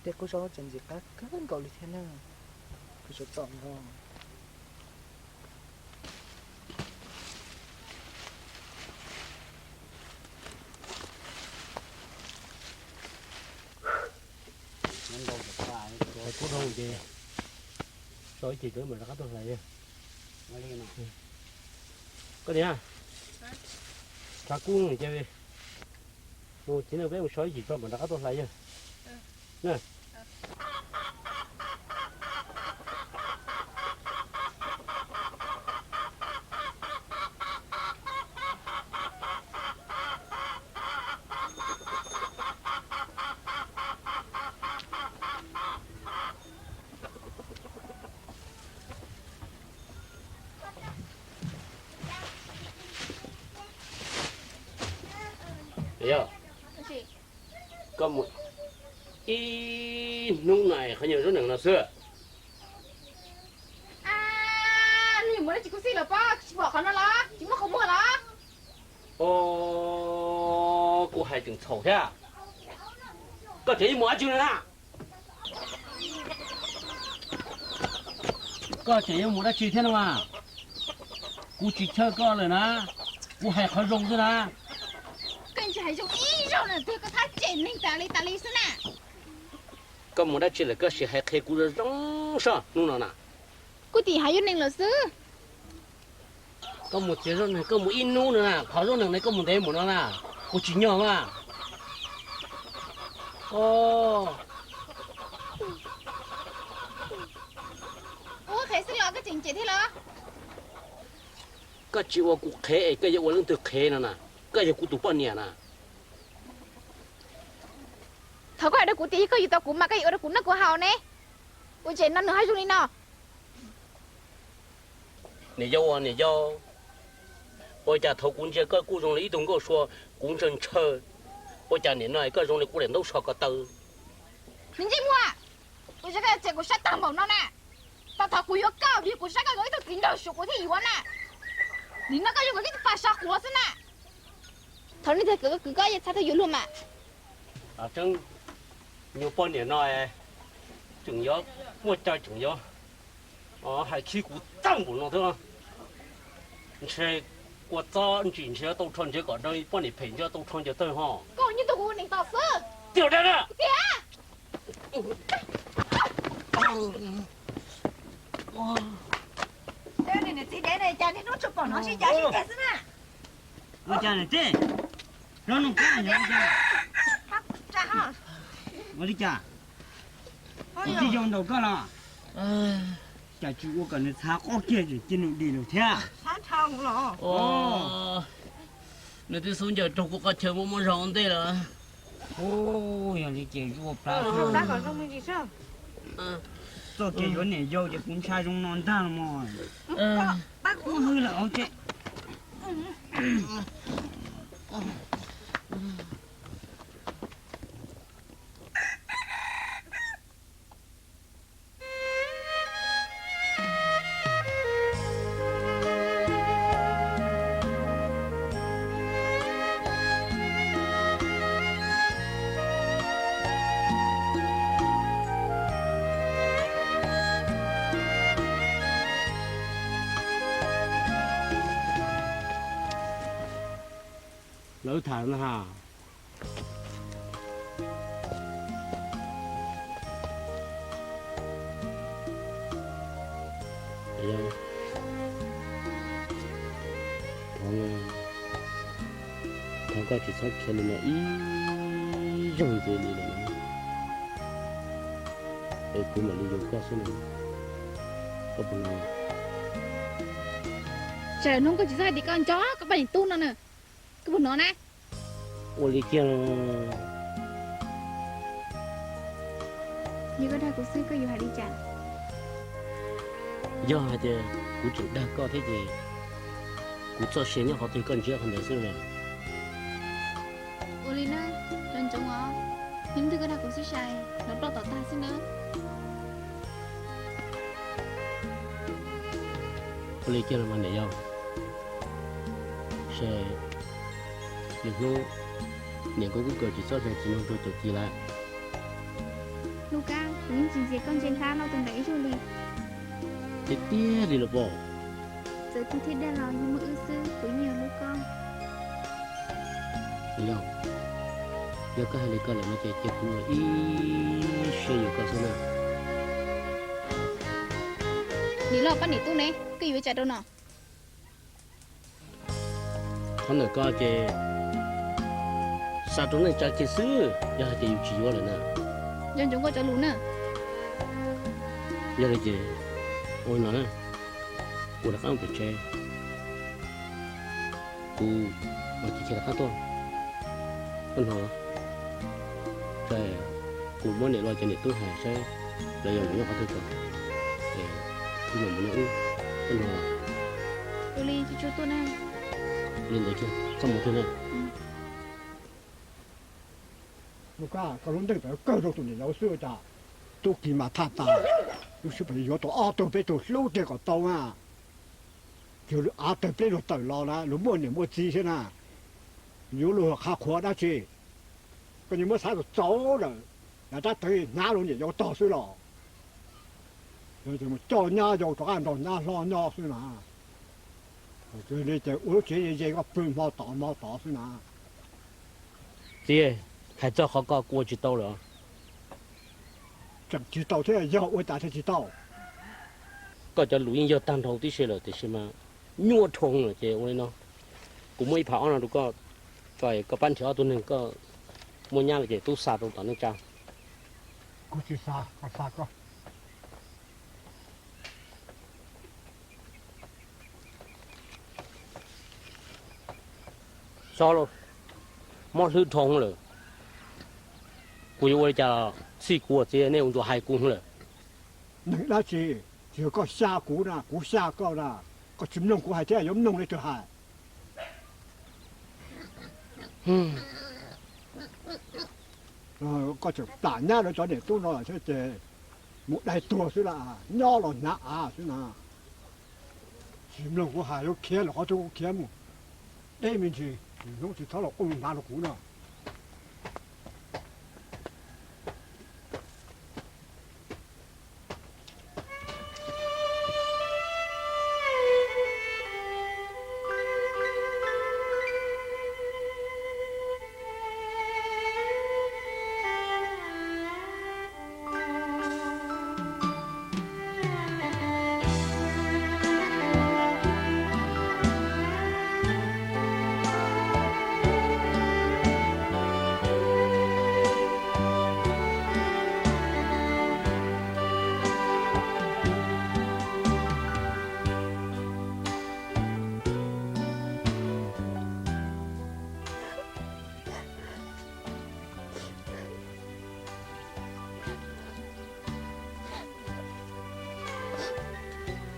Tej qub zaub tseem ntxim qab kawg nkaus li thiab na. Kuv xav txog no. Kub dhau ces so ib chim tso mam rov qab tuaj hlais yawg. Koj niam, tshav kub ces mus txiv neej peb mus so ib chim tso mam rov qab tuaj hlais yawg. Yog koj mus ib hnub no qhov nyuag zaub nees no xwb. Mus dab tsi kuv xij los pob, tsis pom qhov no los tsis muaj qhov muag los? Os, kuv hais tseem txhaum thiab. Koj tseem yuav mus dab tsi na? Koj tseem yuav mus dab tsi thiab no mas? Kuv tsis chawj koj lawm na, kuv hais qhov zoo xwb na. Koj tsis hais zoo ib zaug na, twb koj thab tsem neeg tas li tas li xwb na. Koj mus dab tsi lawm koj sim hais qhia kuv zoo zoo soj hnub no na. Kuv tsis hais yuav neeg lawm xwb. Koj mus txiav zaub neeg koj mus ib hnub no na, qhov zaub neeg ne koj mus ntev mus no na, kuv tsis nyog mas. Ua qhev xwb los koj tseem cem thiab los? Koj tsis ua kuv qhev es koj yuav ua leej twg qhev no na? Koj yog kuv tus poj niam na. Thaum koj hais rau kuv tias yog koj yuav tau kuv mas koj yuav ua rau kuv noj kuv haus ne. Ua cas no nws ho zoo li no? Niam yau, niam yau, ua cas thaum kuv ntsia koj kuj zoo li ib tug nkauj sua, kuv ntshaw ntshaw, ua cas nim no koj zoo li kuv daim ntaub so ko taw? Nws ntsej muag, ua cas koj yuav txeem kuv sab tag npaum no na? Tau thaum kuv yuav koj vim kuv saib koj zoo ib tug txiv nraug suav kuv thiaj yuav na. Nim no koj zoo nkaus li tus pas sav quav xwb na. Thaum nej tag kwv koj kwv koj yeej txhab tau yuav luag mas. Tseeb, nyuag poj niam no tseem yuav muaj cai tseem yuav hais khib kuv txaj npaum no thiab. Ntshe kua txob ntsim ntshe yuav tau rho ntshe kom poj niam phem ntshe yuav tau rho ncaws tawg ho. Koj nyob tus kuv neeg tos xwb. Tiag dab na. Tiag. Niam txiv dev ne cas niaj hnub tsuas pom hnov sib cav sib ceg xwb na. Ua cas lawm teb? Lov nug kab ua cas? Ua li cas? Tij yau ntaus koj los? Cas tsis ua kom nws txhav qob kiag tseem cia nws dim lawm thiab? Nws twb xub ncaws raug kuv qhov chaw muaj muaj zog ua ntej lawm. Yog li ces zuaj plab xwb. Txoj kev yuav niam yau ces kuv ntshai zoo no ntag los mas. Kuv hwj lawm os tsev. Lawv tham no ha. Thov, thov koj tsis txhob khiav li no ib zaug ntxiv li lawm, es kuv mam li yuav koj xwb no. Koj puas hnov? Tsam hnub koj tsis txhob hais tias koj nco koj poj niam tub no na, koj puas hnov na? Ua li kiag. Yog koj dag kuv xwb koj yuav hais li cas? Yog hais tias kuv tseem dag koj thiab ces kuv txoj sia nyob qhov twg koj ntsiab qhov ntawd xwb na. Ua li na, nco ntsoov os, hnub twg koj dag kuv xwb sai, los ploj tom tag xwb na. Ua li kiag los mas niam yau, ces lwm hnub niam kuv kuj kawm tsis txhob hais tsis mloog rau caum ci lawm. Lub Kab, kuv yeej tsis ntxias koj ntsia hlab loj tus ntawd ib zaug li. Tiag tiag li los pom. Txawm tig thiab dag los yog muaj wb xwb kuv yeej yuav hlub koj. Niam yau, yog koj hais li ko lawm no ces cia kuv ua ib siab yuav koj xwb na. Niam loj pab niam tub ne, koj yuav ua cas rau no? Qhov ntawm ko ces xa rau neej tsa kiag xwb, yog hais tias yus tsis yuav lawm na. Nco ntsoov koj cov lus na. Yog li ces ua li no na, kuv rov qab mus pem tsev, kuv mam cia li rov qab tuaj. Koj hnov los? Kuv muab niam loj cov niam tub hais saib lawv yuav mus nyob qhov twg tso, es kuv mam mus nyob wb. Koj hnov los? Ua li tsis tshua tuaj na. Li ntawd kiag, txhob mus twg na. Lub Kab, koj lub neej txawv kawg rau tus niam yau xwb ua cas tub ki mas thaj tas, lub sij hawm yuav tau ob tug peb tug hlub tiag kom tau na. Yog lub av tawg pleb luag tawm los na, luag muaj niam muaj txiv thiab na, yuav luag qhav qhuas dab tsi? Koj yeej muab xav txaus txaus lawm, yav rab tawv hnyav rau niam yau tog xwb los. Yog ces mus coj nyab yau rov qab nrog nyab hlob nyob xwb na. Li ces ua lub tsev ze ze koj pw hmo tod hmo tod xwb na. Txiv, hais txog qhov ko kuv ua tsis tau lawm. Tseem tsis tau thiab, yog ua cas thiaj tsis tau? Koj cov lus yeej yog tag nrho tib si lawm tiam sis mas nyuaj dhau lawm ces ua li no, kuv muab ib phav ob no rau koj, koj pab nrhiav ob tug neeg, koj muaj nyab lawm ces tub xa rau tom neej tsa. Kuv tsis xa, koj xa koj. Xyov lauj, mob hlwb dhau lawm. Kuv yuav ua li cas txhij kuv txiv nej ua ntsuas hais kuv lawm. Neeg dab tsi, tsis yog koj xya kuv na, kuv xya koj na, koj tsis mloog kuv hais thiab yuav mloog leej twg hais? Koj tseem plam nyab lawv cov niam tub no lawm thiab ces mus dai tuag xwb las, nyob los hnav av xwb na. Tsis mloog kuv hais, yuav khiav los qhov twg kuj khiav mus, deb me ntsis, hnub tsis txhob los quaj hnav rau kuv no.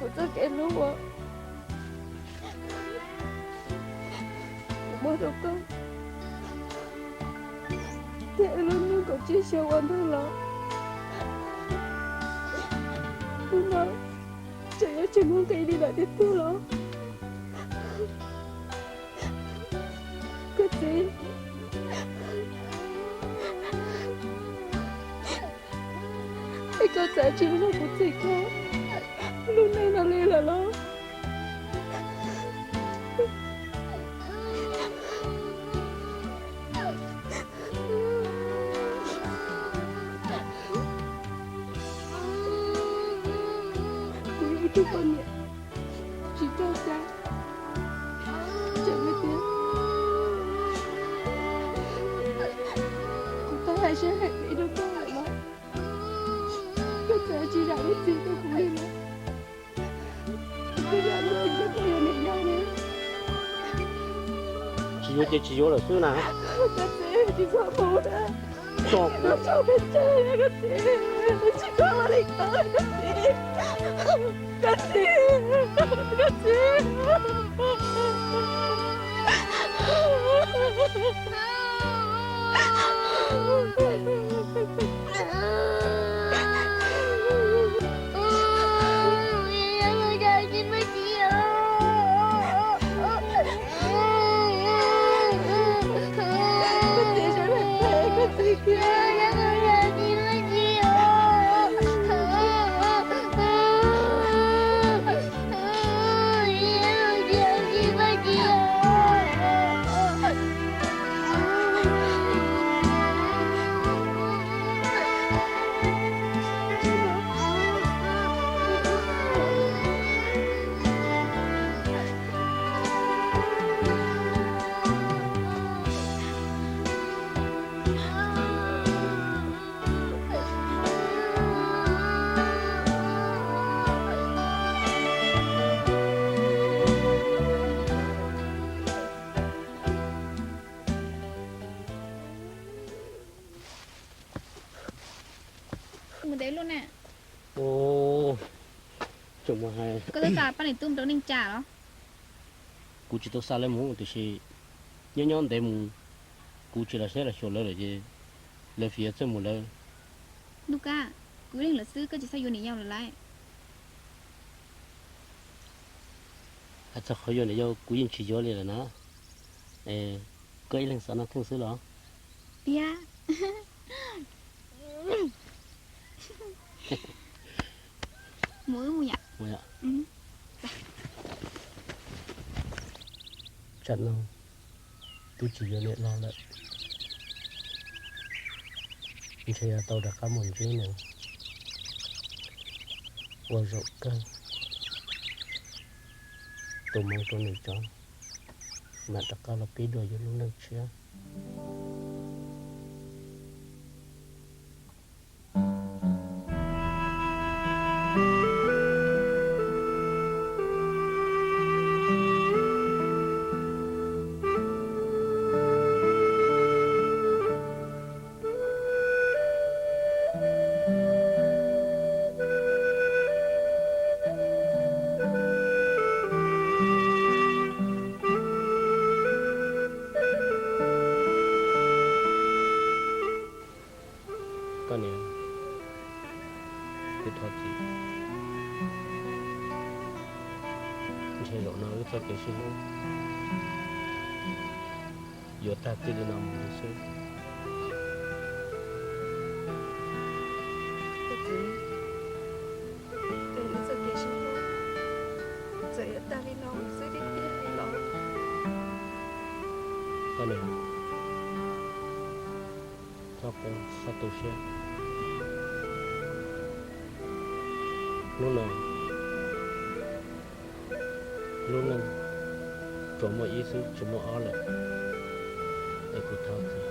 Kuv txoj kev hlub uas kuv muab rau koj, thiab wb lub neej kaum tsib xyoo ua ntej los, hnub no tseem yuav tsis muaj nqis li lawm tiag tiag los? Koj txiv, es koj txawm tsis mloog kuv txim koj lub neej no li lawm los? Kuv yog ib tug poj niam tsis txawj xav, tseem hais tias kuv tau hais sab hais pev rau koj lawm los koj txawm tsis zam lub txim rau kuv li lawm. Koj zam lub txim rau koj yuav niam yau li. Tsis yuav ces tsis yuav lawm xwb na. Koj txiv, tsis txhob mus na. Tso kuv. Tso peb tseg, koj txiv, tsis txhob ua li ko, koj txiv, koj txiv, koj txiv. Mus ntev luaj na. Koj twb xa pab niam tub rau neej tsa los? Kuv tsis tau xa lawv mus tiam sis nyob nyob ntev mus, kuv tsis los saib los xyuas lawv lawm ces lawv fiv txawj mus lawv. Nuj Kab, kuv ib leeg lawm xwb koj tsis txhob yuav niam yau lawm lauj. Hais txog qhov yuav niam yau kuv yeej tsis yuav li lawm na. Koj ib leeg xav noj khoom xwb los? Tiag. Mus wb mus yom. Tsam no twb tsis yuav niam laus lawm, ntshe yuav tau rov qab mus ntsib nws. Ua zaum kawg, tus moo rau nws tso, mam rov qab los pib dua yus lub neej tshiab. Koj niam, kuv thov txim. Ntshe zaum no wb txoj kev sib hlub yuav tag txij li no mus li xwb. Koj txiv, wb txoj kev sib hlub txawm yuav tag li no mus xwb tiag tiag li los? Koj niam, txhob quaj, txhob tu siab. Hnub no lub neej tsuas muaj ib xwb tsis muaj ob lawm, es kuv thov txim.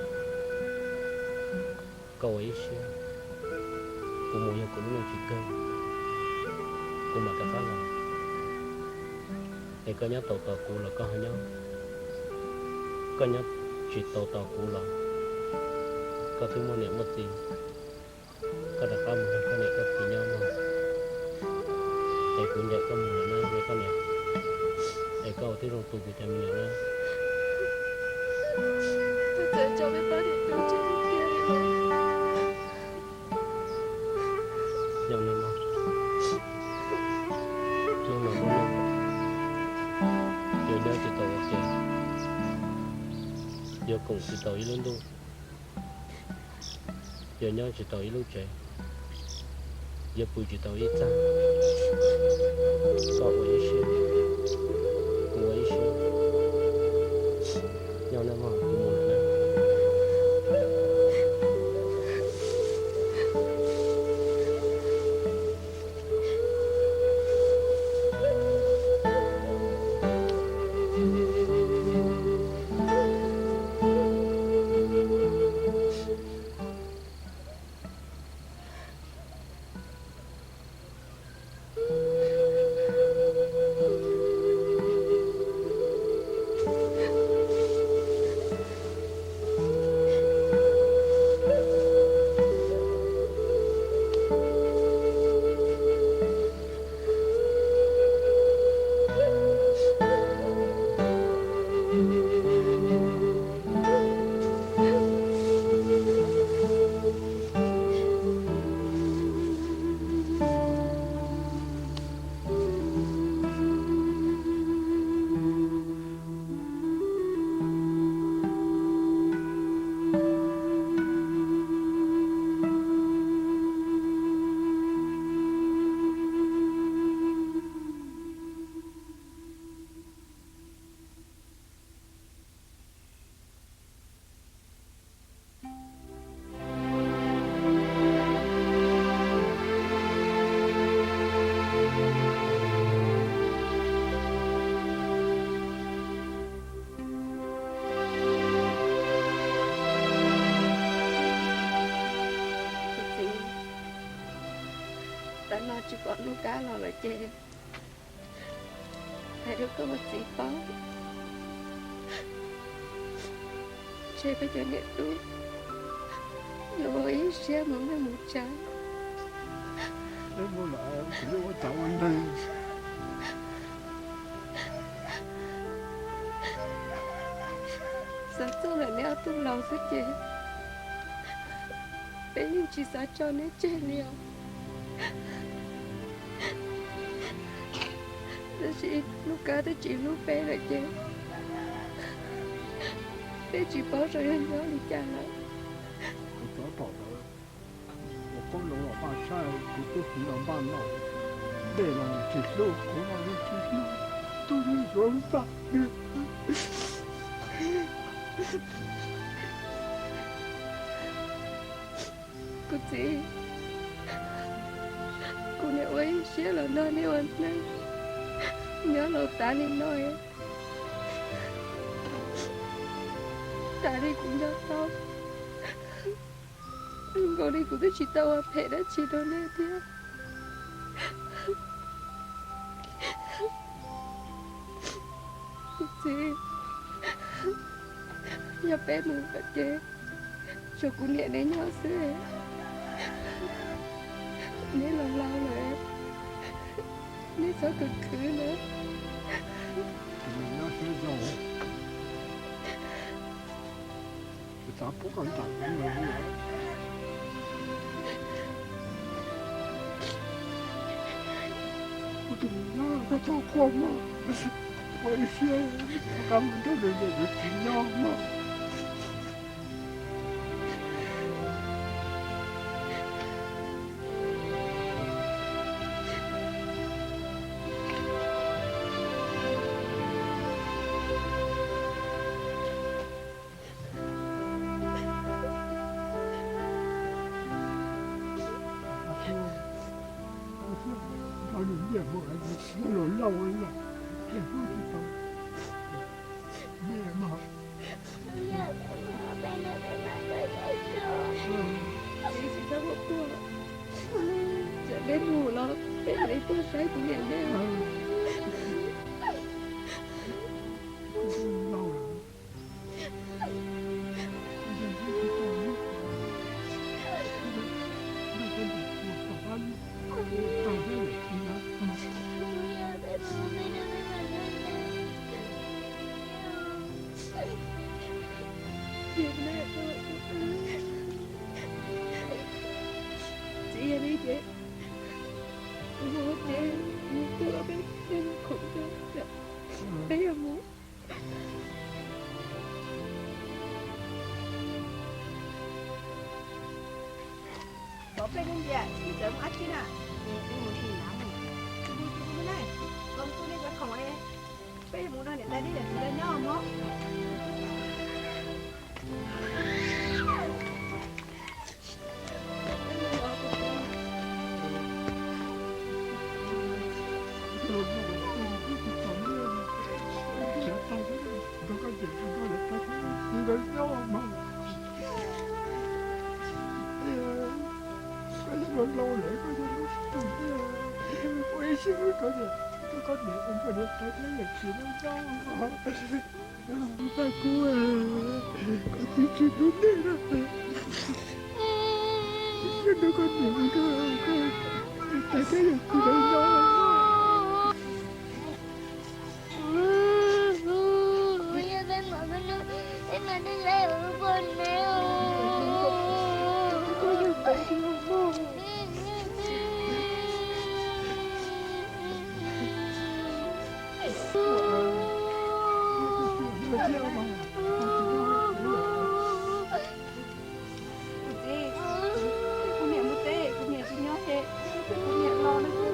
Koj ua ib siab, kuv mus yog kuv lub neej tsis kawg, kuv mam rov qab los. Es koj nyob tau tos kuv los koj ho nyob, koj nyob tsis tau tos kuv los koj twb muaj niam muaj txiv, koj rov qab mus nrog koj niam koj txiv nyob mog. Es kuv ncaim koj mus lawm na me koj niam, es koj ua tib zoo tu kuv cov me nyuam na. Nyob no, hnub no lub neej yuav nyob tsis tau ua ke, yuav koom tsis tau ib lub ntuj, yuav nyob tsis tau ib lub tsev, yuav pw tsis tau ib txaj. Koj ua ib siab, kuv ua ib siab. Nyob no mog, kuv mus lawm na. Tsis pom Lub Kab los lawm ces hais rau koj ua txiv paub, ntshe peb cov niam tub yuav ua ib siab mus neej mus tsav. Xav txog ntawm neb ob tug laus xwb ces peb yeej tsis xav tso neb tseg li os. Tab sis Lub Kab twb tsis hlub peb lawm ces peb tsis paub xyov yog nyob li cas lawm. Kuv txov tom ntawd, ua koob loo los npaj tshaj, kuv tub hliv los npaj noj, dej los tsis hlub, kuv los tsis hlub, tub yeej yuav npaj. Kuv txiv, kuv niam ua ib siab los nrog nej ua neej, nyob los tas li no, tas li kuv nco tau. Zoo nkaus li kuv twb tsis tau ua phem dab tsi rau nej thiab. Kuv txiv, yog peb mus lawm ces tshuav kuv niam neb nyob xwb. Neb los laus lawm, neb txhob khwv khwv na. Kuv mus nyob siab zoo, kuv xav pub koj nram kuv mus li. Kuv tus me nyuam, koj txhob quaj mog, ua ib siab rov qab mus nrog nws niam nws txiv nyob mog. Nrog nws niam mus, nws los laus lawm, nws hlub tsis tau niam mog. Txiv, txiv txhob quaj, txawm peb mus los peb mam li tuaj saib kuv niam neb. Txiv, yog li ces kuv mus ua tsev, mus tuaj peb, peb mus khoom, peb yuav mus. Tov peb lub ntias ib txawm mus ab tsi na, mus sim nav mus, mus mus mus na, los mus kuj nej cov khoom, peb yuav mus nrog niam tais thiab yawm txiv lawv nyob mog. Koj yog laus lawm, koj yog lub sij hawm, ua ib siab rau niam, rau koj niam, rau niam tais thiab yawm txiv lawv nyob. Tais kuv, koj txiv tsis hlub nej na. Koj niam, koj tais thiab yawm txiv lawv nyob. Kuv txiv, kuv niam mus teb, kuv niam tsis nyob ces kuv niam los no.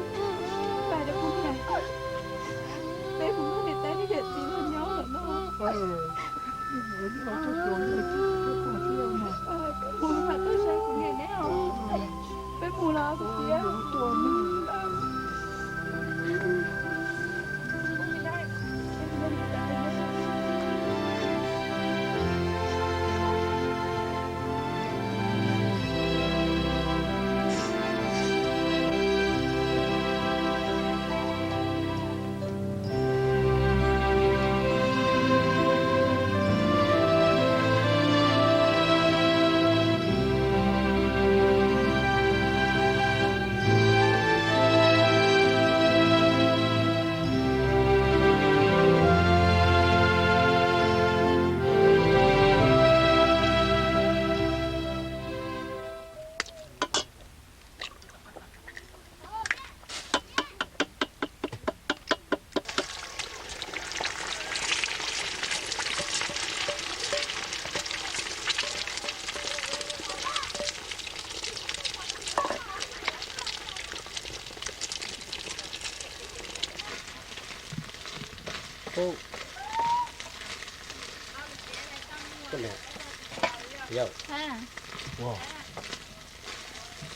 Yog,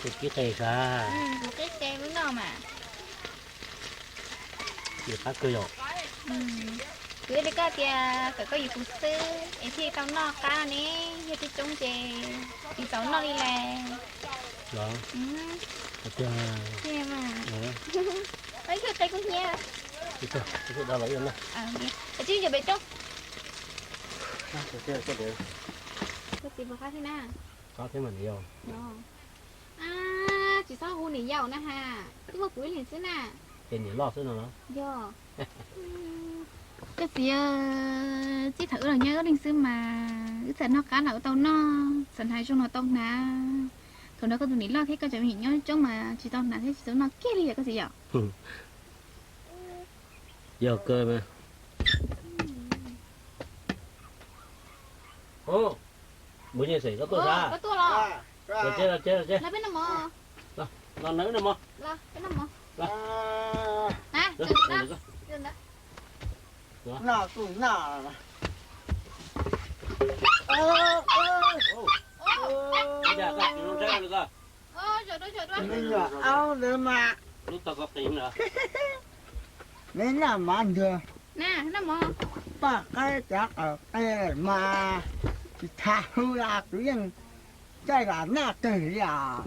tus kib qe sav, kuv qib qe lub noj mas. Yog qab kawg yog. Kuv li koj tias kom koj yuav kuv xwb es thiaj tau noj qab ne, yog tib coob ces tsis txaus noj li las. Los, tiag mas. Ib tug qe kuv hnyiab. Kav tsij ncaws pem roob. Koj txiv puas qab thiab na? Qab thiab mas niam yau. Tsis txhob hu niam yau na ha, twb muaj kuv ib leeg xwb na. Ces niam loj xwb no los? Yog. Koj txiv, txij thaum wb los nyob wb leeg xwb mas wb txawm noj qab los wb tau noj, txawm hnav zoo los tau hnav. Thaum no koj tus niam loj thiab koj cov me nyuam nyob coob mas tsis tau hnav thiab tsis tau noj kiag li yom koj txiv yom? Yog kawg mas. Ub, npus nyiaj xeem koj tuaj sab? Los tsev, los tsev, los tsev. Los peb noj mov. Los, los nawb noj mov. Los peb noj mov. Los. Noj kuj noj. Me nyuam aub ntawd mas, neb noj mov ntswg, poj qaib cov qaum qe mas tsis tas hu los kuv yeej caij los noj kawg li os.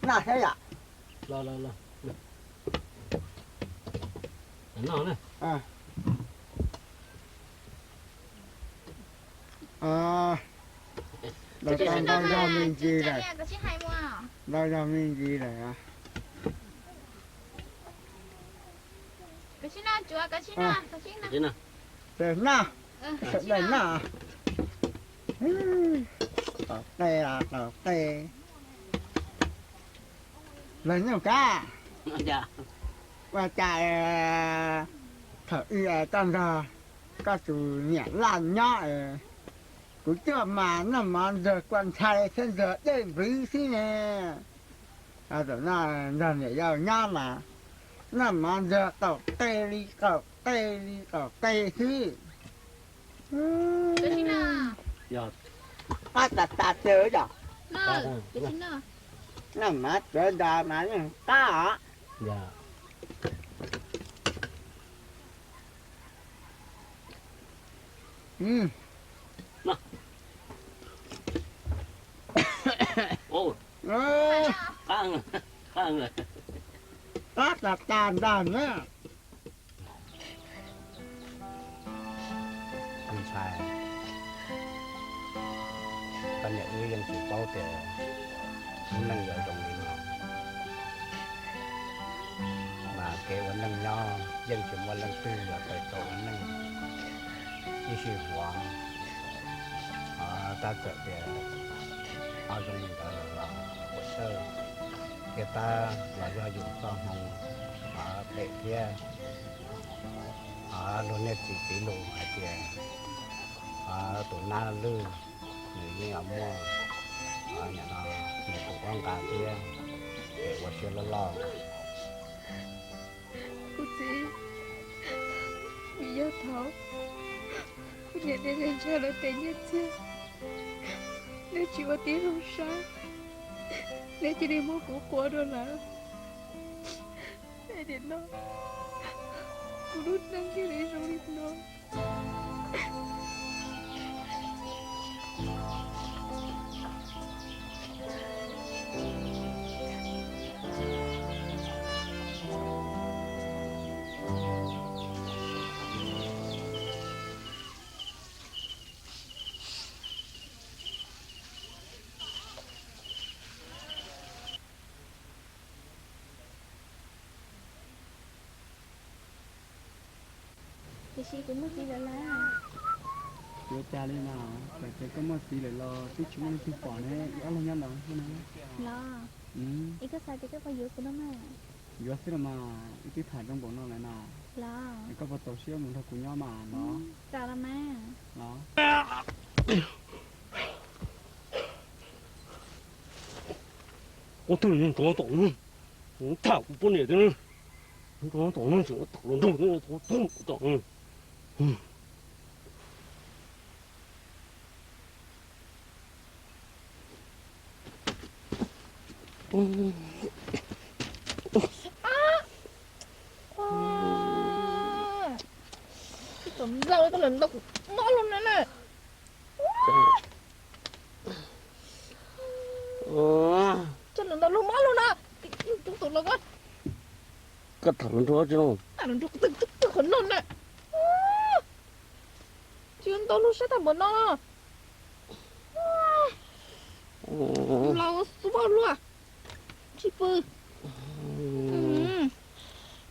Noj thiab yom. Ntau zog me ntsis lawm, ntau zog me ntsis lawm. Tes noj, sawv daws noj. Qaum qe, qaum qe. Los nyuj kab, ua cas thaum ub koj nrog koj tus niam loj nyob, kuv cuaj mas noj mov ntswg kua ntxhai thiab ntswg dej npwv xwb ne. Zaum no nrog niam yau nyob mas noj mov ntswg qaum qe li qaum qe li qaum qe xwb. Qab tas tas tawv yom. Noj mov tawv nto mas yeej qab os. Qab tas tas ntag na. Ntxhais, koj niam wb yeej tsis paub tias lub neej yuav zoo li no, mas kev ua neej nyob yeej tsis muaj leej twg yuav tau ua neej ib sij huam. Tab txawm tias ho zoo li ntawd los ua txawj thiab tab los yog yus txoj hmoo phem thiab. Luag niag txiv piv lus hais tias tus nab lwj nws yeej yuav muaj, nim no nws tus koj nqa thiab, es ua siab loj loj. Kuv txiv, vim yog thaum kuv niam thiab ntxhais lawv tes nyiaj txiag, neb tsis ua tib zoo saib, neb cia li muab kuv quas dua lawm. Es nim no kuv lub neej thiaj li zoo li no. Tiam sis kuv muaj txiv lawm las. Yuav cas li mas, txawm tias koj muaj txiv lawm los twb tsis muaj leej twg pom ne, wb ob leeg nyob ntawd xwb na. Los, es koj xav tias koj puas yuav kuv no mas? Yuav xwb los mas, wb twb tham zoo npaum no lawm na. Los, es koj puas txaus siab mus nrog kuv nyob mas los? Txaus los mas. Los. Koj twg nrov tom, tham kuv poj niam tiag. Txom zaws, tau lawm ntau mob lug na na. Tau lawm ntau lug mob lug na. Tub tug los koj. Koj tham hluas nraug tsi, tham hluas nraug tug tug qhov no na. Tsis ntau lug sab tham npaum no. Los xub luaj, tsis pw.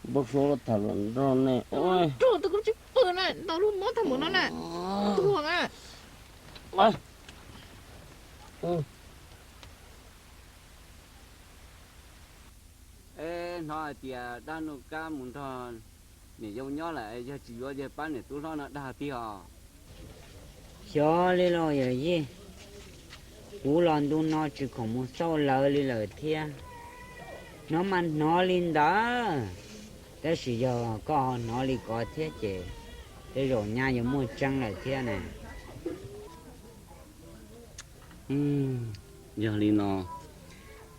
Npau suav tham hluas nraug ne. Nraug tug kuj tsis pw na, ntau lug mob tham npaum no na. Tuag na. Es hnov hais tias Dab Nuj Kab mus nrog niam yau nyob lawm, yog tsis yuav yawg pab niam tub hlob no dag tiag os. Xyov li los yawm yij, kuv los ntu no tsis khoom mus xauj lawv li lawm thiab. Hnov mas hnov li ntawd, tab sis yog koj ho hnov li ko thiab ces tej zaum nyaj yuav muaj tseeb lawm thiab na. Yog li no,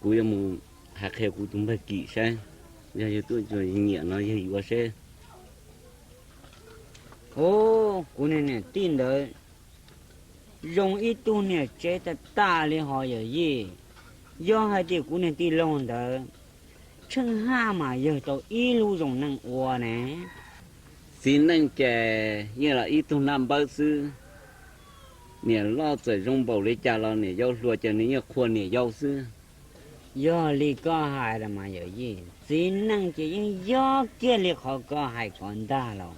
kuv yuav mus hais qhia kuv tus npawg Kim saib, yog yawg tuaj tso nyiam no yawg yuav seb. Ub, kuv niag niam tij ntawd zoo ib tug niam tsev tag tag li hos yawm yij. Yog hais tias kuv niag tij laug ntawd tsheej haj mas yawg tau ib lub zoo neej ua ne. Txiv neej ces yeej los ib tug naj npawb xwb. Niam loj txawm zoo npaum li cas los niam yau hluas ces nws yeej qhuas niam yau xwb. Yog li koj hais los mas yawm yij, txiv neej ces yeej yog kiag li qhov koj hais ko ntag los.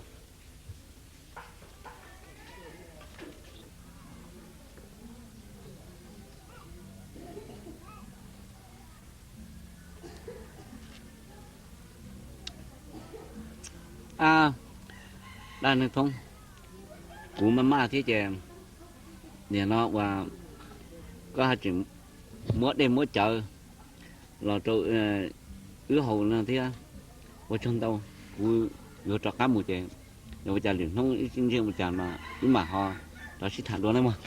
A, dab neeg thoob, kuv maj maj thiab ces nim no uas koj haj tseem muab dej muab cawv los rau wb haus no thiab. Ua tsaug ntau, kuv yuav rov qab mus ces yog ua cas lwm hnub ib ntsis ua cas mas wb mam ho rov sib tham dua nawb mog.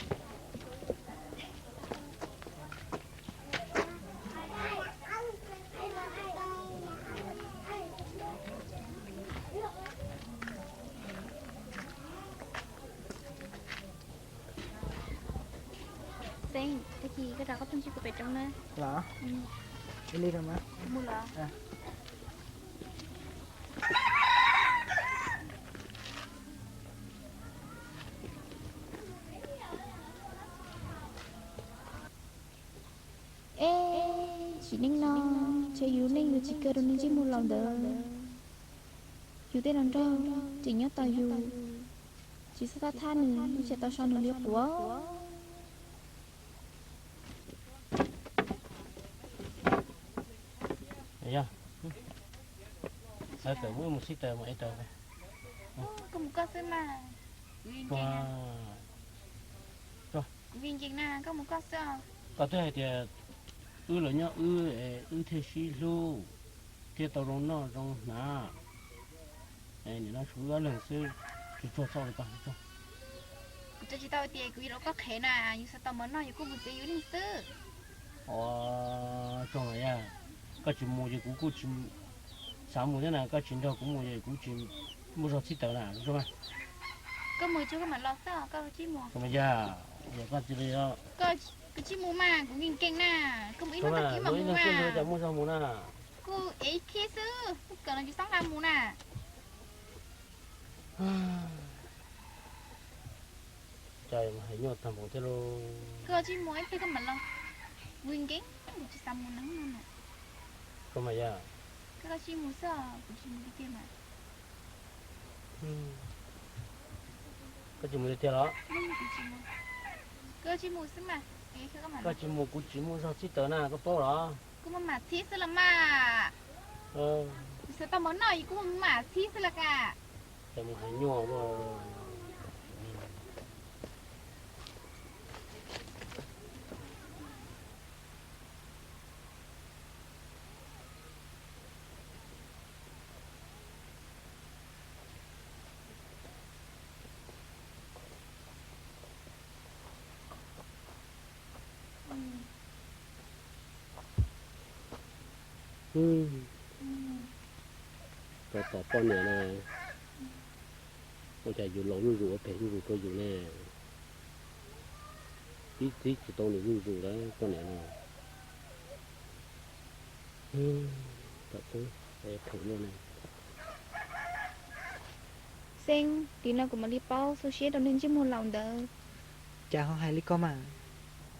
Xeeb, tag kis koj rov qab tuaj ntsib kuv pem roob na. Los, ib li rau mas. Mus los. Eb, sim neej no, ntshe yus lub neej yuav tsis kawg rau niag ntsej muag laus ntawd. Yus tej hluas nraug tseem nyob tos yus, tsis txhob thab thab nws, yeej tsis tau so nws li quav. Yog, tawm wb mus sib taws mus ev taws. Koj mus koj xwb mas. Kuv nkees na, koj mus koj xwb. Koj twb hais tias wb los nyob wb, wb thiaj sib hlub, thiaj tau zoo noj zoo hnav. Nim no tshuav wb ob leeg xwb, tsuag tsuag txhob ua li ko. Kuv twb tsis tau tias kuv yuav los koj qhev na, yus xav tau mov noj yus kuj mus txiav yus neej xwb. Ua tsaug yog koj tsis mus ces kuv kuj tsis xav mus thiab na, koj tsis nrog kuv mus ces kuv tsis muaj zog txhib taws na, zoo mas. Koj mus tsuag koj mam los xwb, koj tsis mus. Yog, yog koj tsis li, koj tsis mus mas kuv nkees nkees na, koj mus ib hnub tag kis mam mus mas. Muaj zog mus na. Kuv ev ib phiab xwb, kuv kawm los tsis txhob nqa mus na. Cas hais nyuaj tag npaum thiab lauj. Koj tsis mus ib pliag koj mam los. Kuv nkees, kuv tsis xav mus na. Koj mas yog. Koj tsis mus xwb, kuv tsis mus tiag tiag mas. Koj tsis mus tiag tiag los? Koj tsis mus xwb mas. Koj tsis mus kuv tsis muaj zog txhib taws na, koj paub los? Kuv mus mam txhib xwb los mas. Kuv xav tau mov noj es kuv mus mam txhib xwb los kas. Cas mus hais nyuaj ua. Rau tom poj niam na, ua cas yus laus zuj zus ua phem zuj zus rau yus ne? Tib txib tsis tau nws zuj zus lawm poj niam no. Phem luaj na. Xeeb, li no kuv mam li paub xu siab rau neeg ntsej muag laus ntawd. Cas ho hais li ko mas?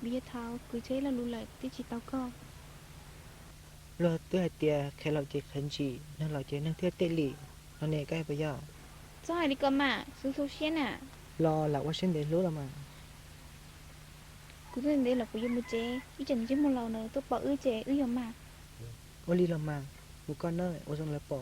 Vim yog thaum kwv tsev lo lus lawm twb tsis tau koj. Luag twb hais tias qhia laus ces qhia ntsim, nug laus ces nug thiaj tej li. No ne koj puas yog? Txhob hais li ko mas, xu xu siab na. Los lam ua siab ntev hlub los mas. Kuv tuaj ntev los kuv yuav mus tsev, ib tsam ntsej muag laus na tuaj pom wb ces wb yuav mag. Ua li los mas, mus koj na, ua zoo lawv pom.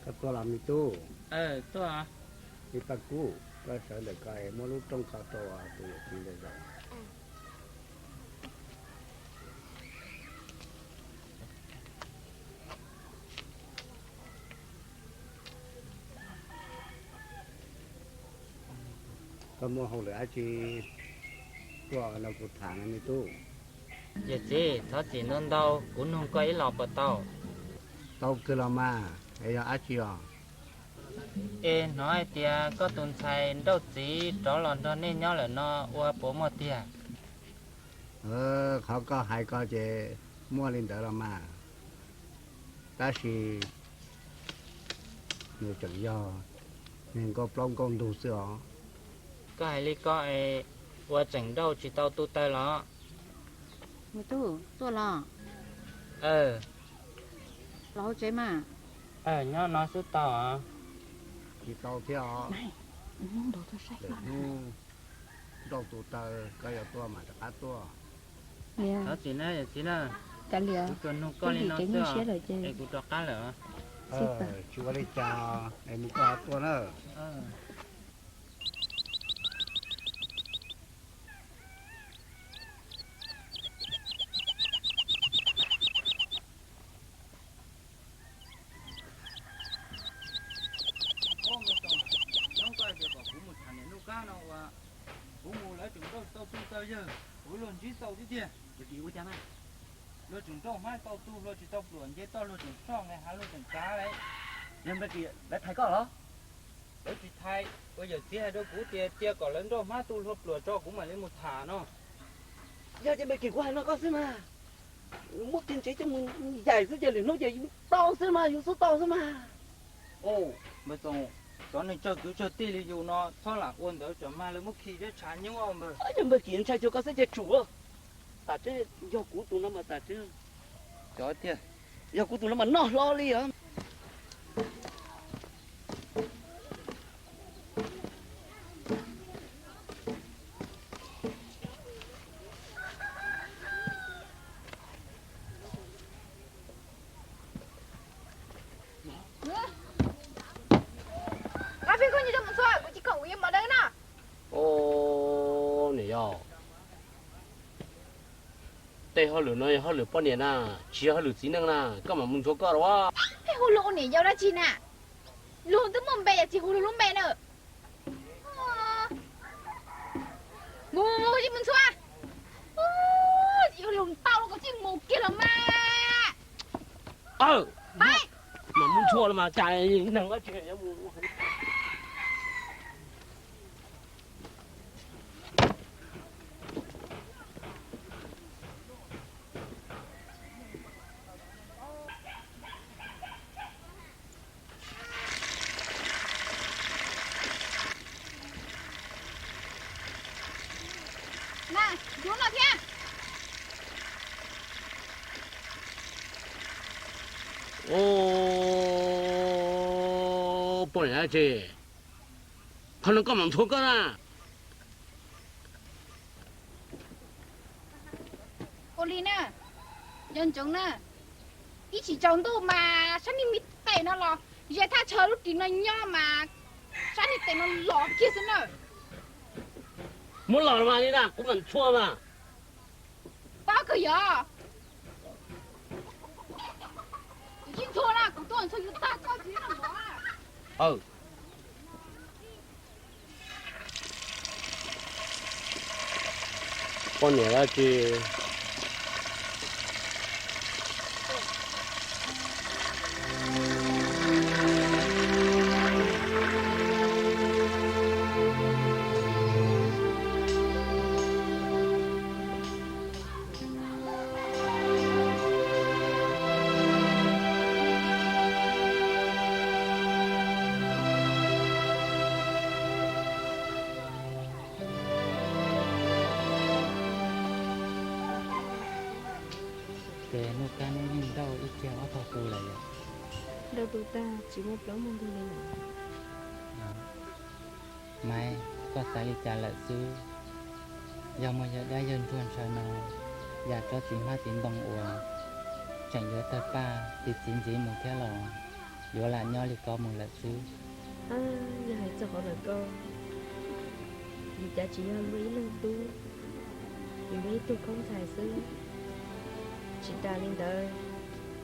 Koj tuaj los me tub? Ib pab kub, koj sawv ntawm ko es muab lub rooj ko rau tus yawm txiv ntawd zaum. Koj muaj hauj lwm dab tsi tuaj no kuv tham no me tub? Yawm txiv, thov txim ntau ntau, kuv nug koj ib los puas tau? Tau kawg los mas, es yog dab tsi os? Es hnov hais tias koj tus ntxhais nrauj txiv rov los nrog nej nyob lawm no ua puas muaj tiag? Qhov koj hais ko ces muaj li ntawd los mas, tab sis nws tseem yog neeg nkauj plaub nkauj ntug xwb os. Koj hais li ko es ua tseem nrauj tsis tau tu taw los? Me tub, tuaj los? Los hauv tsev mas. Nyob no xwb tau. Tsis tau thiab os. Hnub nrauj tu taw koj yuav tuaj mas rov qab tuaj. Thov txim na yawm txiv na, kuv tsuas nug koj li no xwb es kuv rov qab lawm. Tsis ua li cas, es mus koj tuaj na. Hnub ko tias kom kuv mus tham niam Nuj Kab no ua, kuv mus lawv tseem nrauj tsis tau tu taw yawg, kuv luag ntsib tau tib tiag. Luag tseem nrauj hmab tsis tau tu, luag tsis tau pluam nce toj, luag tseem soj nqe hav, luag tseem kav li. Yog Npaj Kim lawv thaiv koj los? Lawv tsis thaiv, ua yawm txiv hais rau kuv tias cia kom lawv nrauj hmab tu hlua pluam tso kuv mam li mus tham no. Yog ces Npaj Kim kuv hais no koj xwb mas, muab kiag ntsev coj mus yaim xwb ces lwm hnub ces yus tau xwb mas, yus xub tau xwb mas. Npawg Txoos, cov neeg tsawg kwv tsawg tij li yus no txhob lam ua ntawd tsam mag lawv muab khi zeb tshav nyuaj npawg. Yog Npaj Kim ntshai cuag koj xwb ces tsum. Tas tseeb, yog kuv tus no mas tas tseeb. Cov tiag, yog kuv tus no mas noj hlo li os. Koj pheej koj nyias coj mus txhua, kuv tsis khoom kuv yuav mov dawb na. Niam yau, tej hauj lwm no yog hauj lwm poj niam na, tsis yog hauj lwm txiv neej na, koj mam mus ntxuav koj los. Pheej hu luag ua niam yau dab tsi na? Luag twb muaj npe yog tsis hu luag lub npe na. Mus mus mus, mus ntxhua. Tsis hu luag tau los koj tsis mus kiag los mas. Mam mus ntxhua los mas cas neeg ua tsis mus. Na, yuav no thiab. Poj niam dab tsi, qhov no koj mam ntxhua koj na. Ua li na, nco ntsoov na, ib chim tsaus ntuj mas sab niag me tes no los ze thaj chaw lub ris no nyob mas sab niag tes no los kiag xwb na. Muab los mas li na, kuv mam ntxhua mas. Pab kawg yog. Kuv tsis Txhua na, kuv tuaj txhua yus tag koj tsis na mov. Aw, poj niam dab tsi? Ces Nuj Kab neb yeej nrauj ib kiag ob tog tu lawm yom? Nrauj tu tag tsis muaj plaub muaj ntug li lawm. Maiv, koj xav li cas lawm xwb? Yog muaj yawg dab yawg ntsuag ntshaw no, yam tsob txiv hmab txiv ntoo uas tseem yuav tawg paj txiv txiv ntxiv mus thiab los yuav lam nyob li ko mus lawm xwb. Yog hais txog qhov ntawm ko, vim cas tsis yog luag ib leeg tub, yus yog ib tug khaub ntxhais xwb. Tsis tas li ntawd,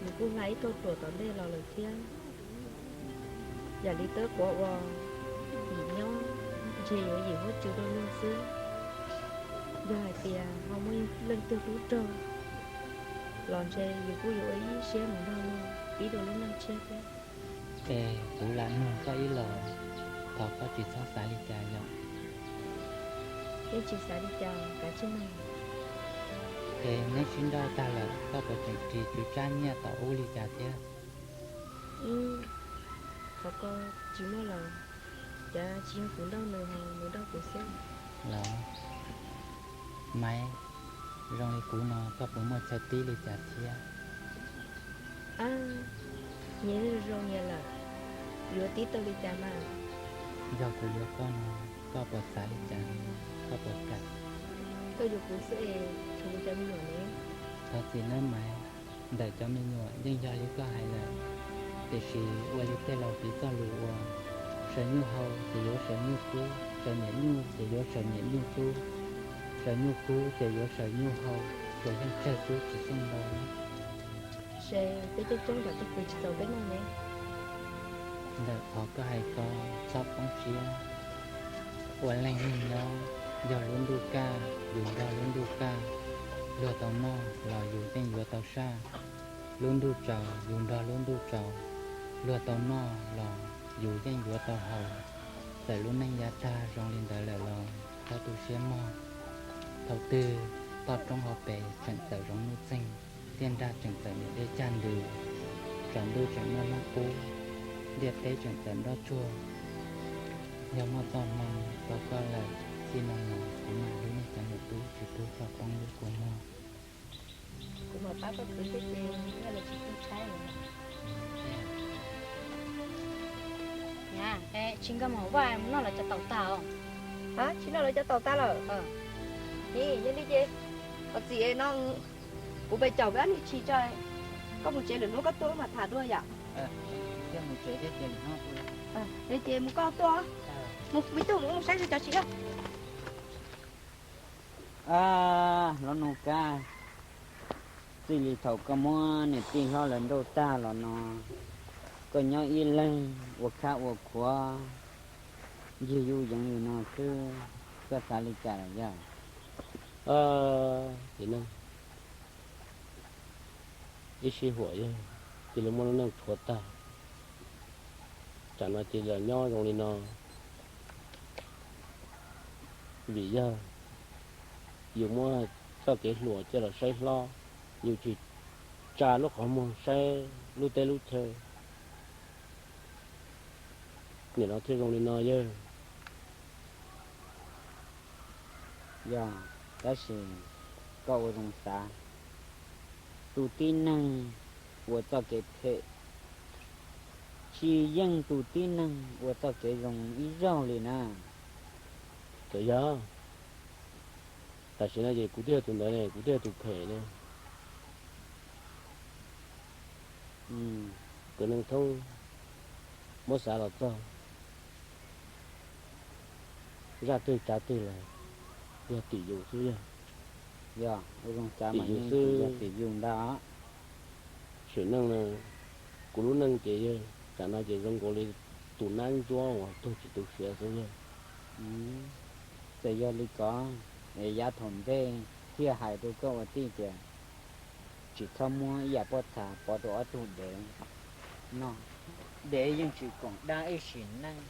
yus kuj hla ib kauj ruam tom ntej los lawm thiab. Yam li tawb quav uas yim nyob ntshe yuav yim huab cua rau luag xwb. Yog hais tias ho muaj leej twg hlub raug los ntshe yus kuj yuav ua ib siab mus nrog luag pib dua lub neej tshiab thiab. Es kuv lam nug koj ib los, thov koj tsis txhob xav li cas yom. Yeej tsis xav li cas, kav tsij nug. Es neb sib nrauj tag lawm koj puas tseem ris tswv tsab nyiaj tom ub li cas thiab? Qhov ko tsis muaj lawm, cas tsis yog kuv nrauj nws, nws nrauj kuv xwb. Los, Maiv, zoo li kuv no koj puas muaj chaw tib li cas thiab? Nyias zoo nyias lawm, yuav tib tau li cas mas. Yog kuv yuav koj no, koj puas xav li cas, koj puas kam? Koj yuav kuv xwb es tshuav kuv cov me nyuam ne? Thov txim nawb Maiv, ntawm cov me nyuam yeej yog li koj hais lawm, tiam sis ua li tej laus piv txoj lus uas sawv nyuj hau ces yuav sawv nyuj kub, sawv niam nyuj ces yuav sawv niam nyuj kub, sawv nyuj kub ces yuav sawv nyuj hau, tsuas yeej tsawg xwb tsis xyeej ntau. Ces peb coob coob nram toj kws tsis txaus peb noj ne. Ntawm qhov koj hais ko, txhob poob siab. Ua leej neeg nyob, yog lub ntuj kaj yus nrog lub ntuj kaj, luag tau noj los yus yeej yuav tau saj. Lub ntuj tsaus yus nrog lub ntuj tsaus, luag tau noj los yus yeej yuav tau haus. Txawm lub neej yav tag zoo li ntawd lawm los txhob tu siab mog. Thaum twg toj roob hauv pes tseem txawm zoov nuj txeeg, tiaj nrag tseem txawm niam dej cag ntws, tsaus ntuj tseem muaj hnub qub, ntiaj teb tseem txawm nroj tsuag, yog muaj txoj hmoo tau koj lawm, txij no los kuv mam hlub nej cov niam tub tsis pub koj poob lub kua muag. Kuv mam pab koj kwv thiab ces yog lawv tsis tu tshaib. Tsis nkag mus hauv vaj mus noj lawv cov taum tag os. Tsis noj lawv cov taum tag lawm? Nim yog li ces, ov txiv no, kuv pes caum peb ob niag tshis tso, koj mus tsev lwm hnub koj tuaj mam tham dua yom. Ces mus koj tuaj, mus me tub mus saib cov tshis. Hlob Nuj Kab, txij li thaum koj muab niam tij hlob lawv nrauj tag los no, koj nyob ib leeg ua khab ua khuav ncig yuj yeev li no xwb, koj xav li cas lawm yog? Ib sij huam yog cia li muaj lub neej tshuav tag, tsam no cia li los nyob zoo li no, vim yog yus muab txoj kev hluas coj los saib hlob, yus tsis tsa lub qhov muag saib lub teb lub chaw, nim no thiaj zoo li no yawg. Yog, tab sis koj ua zoo xav, tus tib neeg ua txoj kev phem tsis yeej tus tib neeg ua txoj kev zoo ib zaug li na. Txawm yog, tam sim no ces kuv twb yog tus ntawd ne, kuv twb yog tus phem ne. Kwv Neej Thoob, muab xav los txog zaj twg tsav twg los yog tim yus xwb yog. Yog, ua zoo xav mas yeej tim yus ntag. Sim neej no Kuv lub neej ces yog tsam no ces zoo nkaus li tus nab ntsuab uas tuag tsis tu siav xwb yog. Txawm yog li ko, es yav thaum ntej thiaj hais rau koj ua tij tias tsis txhob muab ib yam pob txha pov rau ob tug dev no, dev yeej tsis koom dab ib sim neej.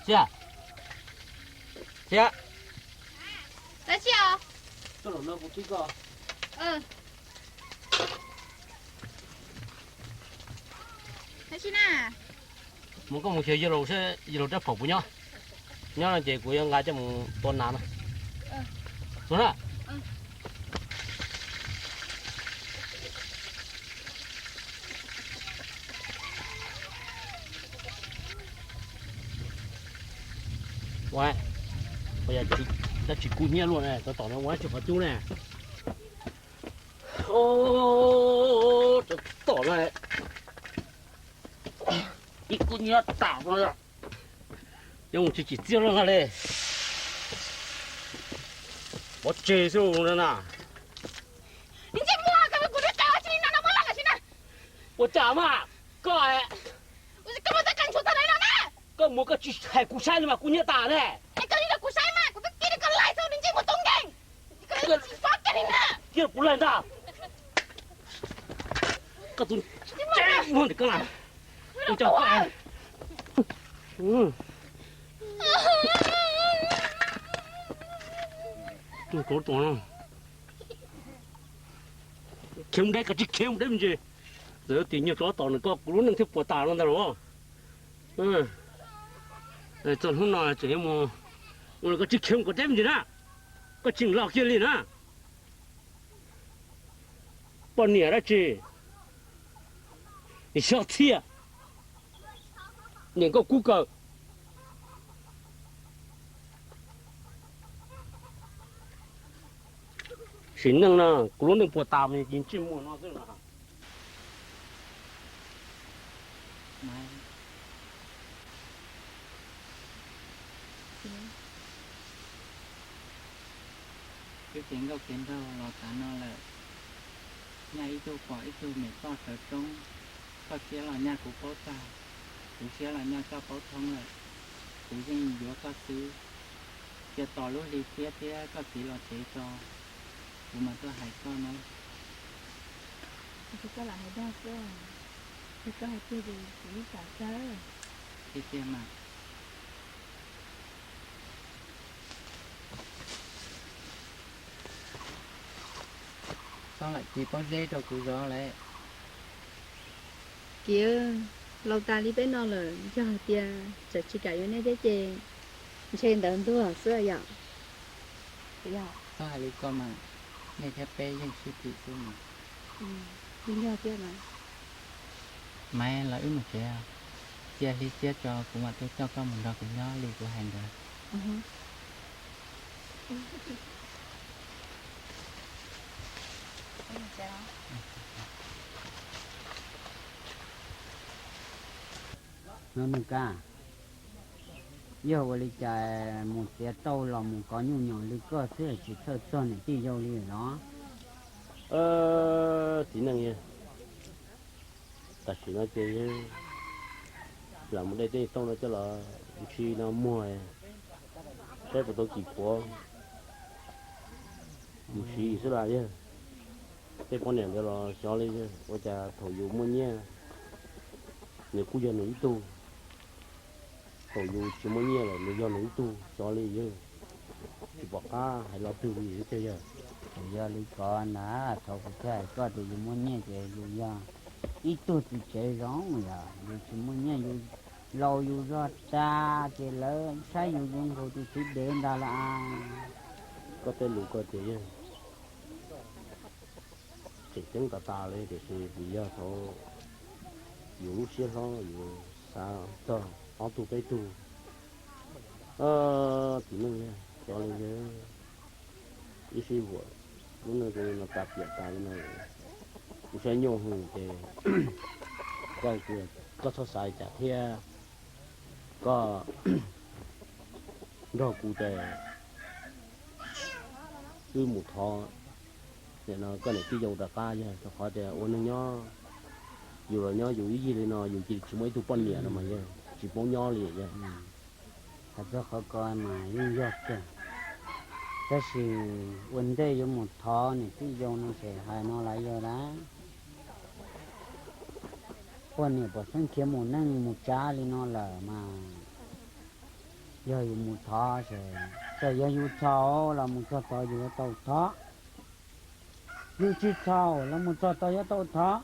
Xiab, Xiab. Dab tsi os? Tuaj zaum no kuv thib koj. Dab tsi na? Mus koj mus xyuas yawg laus, yawg laus rab phom puas nyob? Nyob no ces kuv yuav nqa coj mus tua nas na. Mus na. Ua, ua yog dab tsi kub hnyiab luaj ne, tab tom no ua dab tsi qhov cub ne. Tab tom no ib kub hnyiab tas no, yuav mus tsis tsim txiaj luaj no li. Pov tseg xwb na. Ntsej muag, koj muab kuv rub rawv ua tsi li no no muab lawm lawm tsis na? Ua cas mas koj, koj muab txoj kab ntshua tag li no na. Koj mus koj tsis hais kuv saib li mas kub hnyiab tas ne. Es koj tsis hais kuv saib mas kuv twb tib rau koj laij xwb, ntsej muag tub nkeeg. Koj tsis pab kiag li na. Tib rau kuv laij ntag. Koj tus ntsej muag ntawm koj na. Ua cas koj tuaj rau tus no. Khiav mus deb, koj tsis khiav mus deb me ntsis. Txawm tias nyiag rov tom nws koj kuv lub neej thiaj puas tas no ntag los. Txog hnub no tseem yuav mus ua koj tsis khiav mus kom deb me ntsis na. Koj tsis los kiag li na. Poj niam dab tsi, xyob txhiaj, niam nkauj kub kawg. Sim neej no kuv lub neej puas tas mas ntsej muag no xwb no. Twb cev nkauj cev nraug los tav no lawm, nyaj ib tug pom ib tug mem toj sawv roob. Koj siab los nyaj kuv paub tag, kuv siab los nyaj koj paub thoob lawm. Kuv yeej yuav koj xwb, cia tos lub hli thiab thiab koj txiv los tsev tso, kuv mam tuaj hais koj na. Koj lam hais dag xwb, yog koj hais tiag ces kuv yeej kam kawg. Tiag tiag mas. Txhob lam ci pob zeb rau kuv zov lawm. Kiv, laus tas li peb no lawm, yog hais tias txawm tsis kam yuav nej thiab ces ntshe ntawd ntuag xwb yom. Txhob hais li ko mas, nej thiab peb yeej sib phim xwb mas. Yog thiab mas. Maiv, los wb mus tsev, cia hli xiab tso kuv mam tuaj coj koj mus nrog kuv nyob li kuv hais ntawd. Nuj Kab, yog ua li cas mus txiav tau los mus kov nyuj nyoos li koj xwb tsis txhawj txog niam tij yau li los? Txiv neej, tam sim no ces lam mus de tej tauj no coj los ntsis no muag saib puas tau kis puav mus siv xwb las yawg. Tej poj niam ntawd los xyov li, ua cas thaum yus muaj nyiaj nws kuj yog nws ib tug, thaum yus tsis muaj nyiaj lawm nws yog nws ib tug, xyov li yawg. Tsis pom qab hais lo twg li thiab yawg. Yog li ko ntag, thaum kuv thiaj hais koj tias yus muaj nyiaj ces yus yog ib tug txiv tsev zoo yom, yus tsis muaj nyiaj yus laus yus zog tas ces lawv saib yus zoo nkaus tus txiv dev ntag lawm. Koj tej lus ko ces yawg, Ceeb tas tas li tiam sis vim yog thaum yus lub siab hlob yus xav txog ob tug peb tug txiv neej cov li ib sib vuam lub neej no tas piam tas li no, kuv saib nyuaj hwv ces koj, koj txhob xav li cas thiab koj nrog kuv ces wb mus thov nim no koj niam tij yau rov qab yog rau qhov tias ua neej nyob yus los nyob yus ib yig li no yus cia li tsis muaj ib tug poj niam no mas yog tsis paub nyob li yog. Hais txog qhov ko mas yeej yog kawg, tab sis ua ntej yuav mus thov niam tij yau no ces hais no los yog lawm, poj niam pom xeeb khiav mus neej mus tsav li no lawm mas yog yus mus thov ces txawm yog yus txhaum los mus txog tod yus yuav tau thov, yus tsis txhaum los mus txog tod yuav tau thov.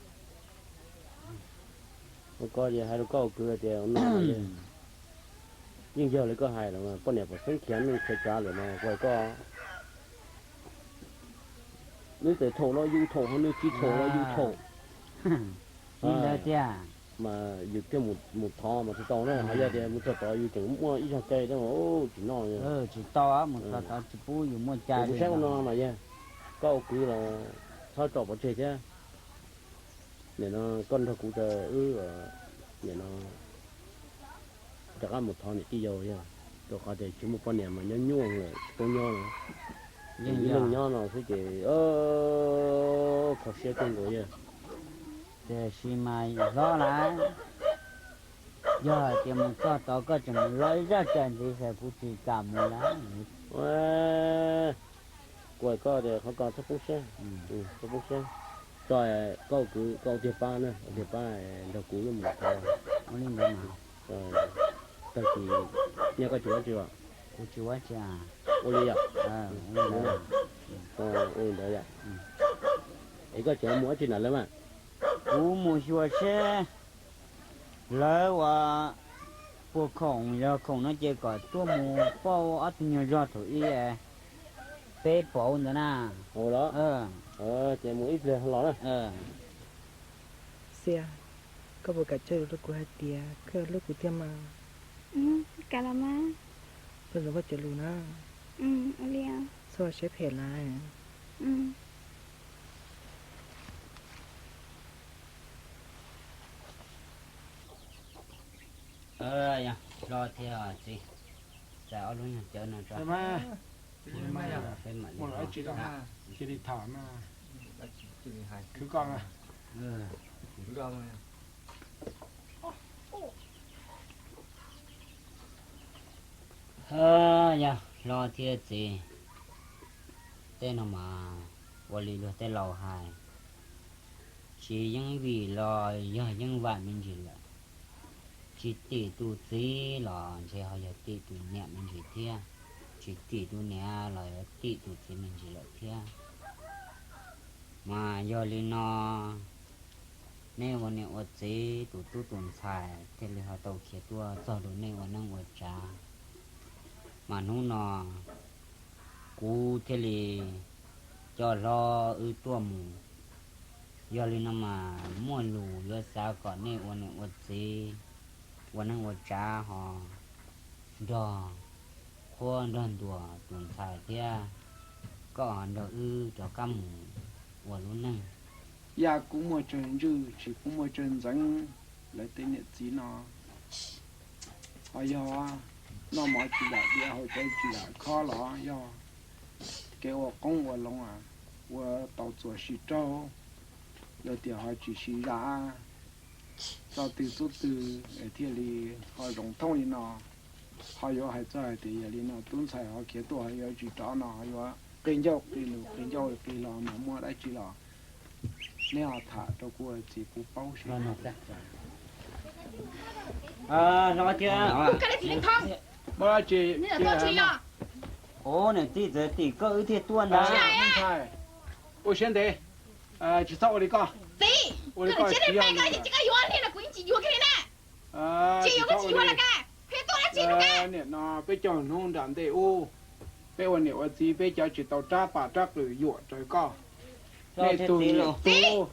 Koj hais rau koj ua kwv tias yeej yog li koj hais los poj niam pom xeeb khiav neej khiav tsav lawm no kuv hais koj, nws txawm txhaum los yus txhaum, nws tsis txhaum los yus txhaum. Li ntawd tiag. Mas yus thiaj mus thov mas tsis tau na, ho yog tias mus txog tod yus tseem muaj ib zag cai thiab mas tsis noj. Tsis tau, mus txog tod tsis pub yus muaj cai. Kuv saib ua no mas yog koj ua kwv los txhob tso pov tseg thiab. Nim no koj nrog kuv rau wb nim no rov qab mus thov niam tij yau yog rau qhov tias tsis muaj poj niam mas nyob nyuaj lawm tsis paub nyob no. Ib leeg nyob no xwb ces kho siab kawg nkaus yog. Tiam sis mas hlob lawm, yog hais tias mus txog tod koj tseem mus los ib zaj cai ntxiv ces kuv tsis kam mus lawm. Kuv hais koj tias qhov ko txhob poob siab, txhob poob siab. Tso koj kwv koj ua tiag pab na, ua tiag pab nrog kuv mus thov. Ua li ntawd mas. Tag kis nyob koj tsis ua tsi os? Kuv tsis ua tsi. Ua li yom? Ua li ntawd yom? Es koj tseem mus ua tsi na lawv mas? Kuv mus xyuas seb lawv ua puas khoom, yog khoom no ces kom tuaj mus pauj ob tug nyuag zog thaum ub peb pauv ntawd na. Ces mus ib pliag los na. Xia, koj puas kam coj lus rau kuv hais tias koj hlub kuv thiab mas? Koj zoo koj cov lus na. Txhob siab phem lawm. Yog hlob thiab txiv, txais ob lub nyuag cawv no tso. Peb mam li tham. Yog hlob thiab txiv, tej no mas ua li luag tej laus hais, tsis yeej vim los yog yeej vam me ntsis lawm. Tsis tim tus txiv los ntshe ho yog tim tus niam me ntsis thiab, tsis tim tus niam los yog tim tus txiv me ntsis lawm thiab. Mas yog li no, nej ua niam ua txiv tus tub tus ntxhais thiaj li ho tau khiav tuaj txog rau nej ua neej ua tsav. Mas hnub no kuv thiaj li coj hlob wb tuaj mus. Yog li no mas muaj lus yuav xav kom nej ua niam ua txiv, ua neej ua tsav ho nrog qhuab nrog ntuas tus ntxhais thiab koj ho nrog wb rov qab mus ua lub neej. Yam kuv muaj tsawg ntswj tsis kuv muaj tsawg ntxeev, lawv tej niam txiv no ho yog noj mov tsis yam diav haus cawv tsis yam khob los yog kev ua qoob ua loo ua tau txuas sib raug, yog tias ho tsis sib zam txoj twg txub twg thiaj li ho zoo thooj li no. Ho yuav hais txog hais tias yog li no tub ntxhais ho khiav tuaj ho yuav tsis rov no ho yuav qi ncauj qi lus qi ncauj qi los mas muaj dab tsi los neb ho tham rau kuv txiv kuv paub seb. Ub, niam tij txawm tim koj wb thiaj tuaj ntag. Ua siab ntev, tsis txhob ua li koj. Ua li koj tsis yog. Niam no peb caug hnub nram ntej ub, peb ua niam ua txiv peb cov tsis tau rab pas rab qws yuam raws koj. Nej tus niam tub,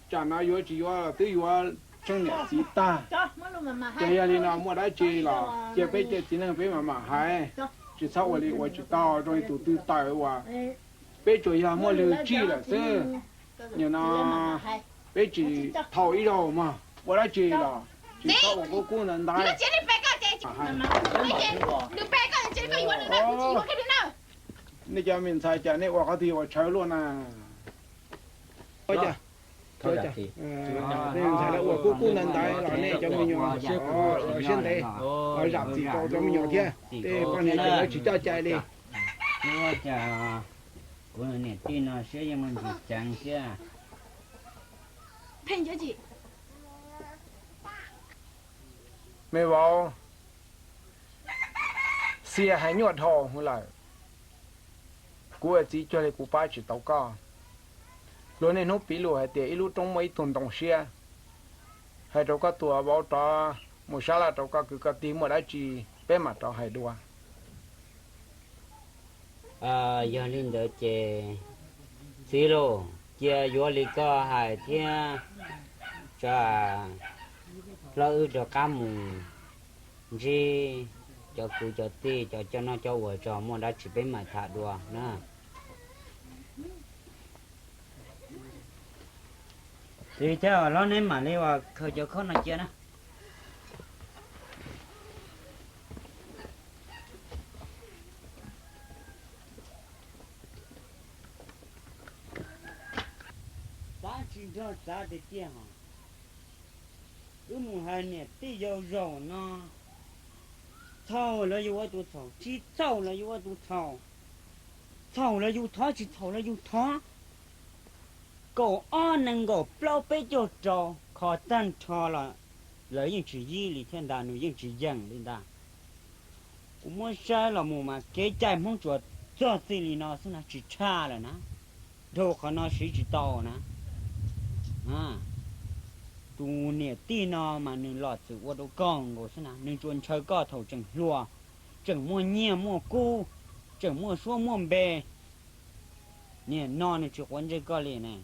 tsam no yuav tsis yuav los twb yuav tsheej niam txiv tag. Ces yog li no muaj dab tsi los cia peb cov txiv neej peb mam mam hais, tsis txhob ua li ua tsis tau zoo li tus twg tawm uas peb tsuas yog muaj lw tsij lawm xwb. Nim no peb tsis thaum ib zaug mog, ua dab tsi los tsis txhob ua kub kub ntawd ntawd. Nej cov me ntxhais cas nej ua qhov twg ua tshawv luaj na. Nej ntxhais lawv ua kub kub ntawd ntawd los nej cov me nyuam siab ntev, los zam txim rau cov me nyuam thiab, tej poj niam ces lawv tsis coj cai li. Kuv niam tij no siab yeej muaj ntsis ceev thiab. Me vauv, xiam hais nyuaj dhau lawm. Kuv ua txiv cuag li kuv pab tsis tau koj. Luag niaj hnub piv lus hais tias ib lub roob muaj ib tug ntoo siab. Hais rau koj tus vauv rov mus sab laj rau koj kwv koj tij, muaj dab tsi peb mam rov hais dua. Yog li ntawd ces txiv lauj, cia yuav li koj hais thiab, tsam hlob wb rov qab mus ntsib cov kwv cov tij, cov coj noj coj ua tso, muaj dab tsi peb mam tham dua na. Txiv thiab hlob, neb mam li ua khaws cov khob no cia na. Xav tsis nrog xav tiag tiag hos. Wb mus hais niam tij yau zaum no, txhaum los yus ua tus txhaum, tsis txhaum los yus ua tus txhaum. Txhaum los yus thov, tsis txhaum los yus thov. Kaum ob nees nkaum plaub peb caug rau, kho tag nrho los lawv yeej tsis yib li thiab ntag, nws yeej tsis yeem li ntag. Kuv muab saib los mus mas kev cai Hmoob tsuas txog txij li no xwb na, tsis tshaj lawm na. Dhau qhov no siv tsis tau na. Tus niam tij no mas nws los txwm ua rau koj nkaus xwb na, nws tsuas ntshaw koj thaum tseem hluas, tseem muaj nyiaj muaj kub, tseem muaj suab muaj npe. Niaj no nws tsis quav ntsej koj li ne.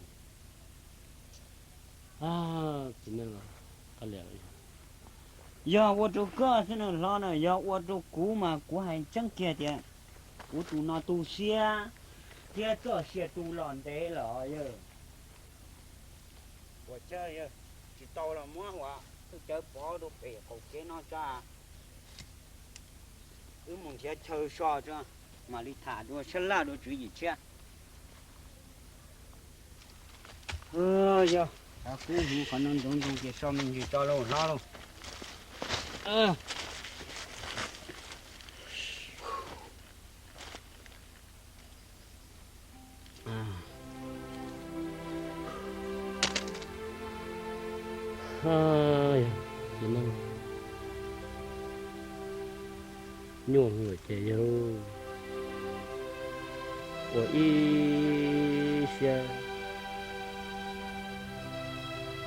Yog ua rau koj xwb na hlob na, yog ua rau kuv mas kuv hais tseeb kiag tias kuv tus no tu siab thiab txoj sia tu los ntev lawm yawg. Ua cas tsis tau los muab ua cawv pov rau pem qaum kev no tso. Wb mus nrhiav chaw so tso, mam li tham dua sab laj dua tswv yim tshiab. Yog, kub hwv qhov no ntsoov ntsoov ces so me ntsis tso lauj hlob lauj. Nyuaj lawm ces yog ua ib siab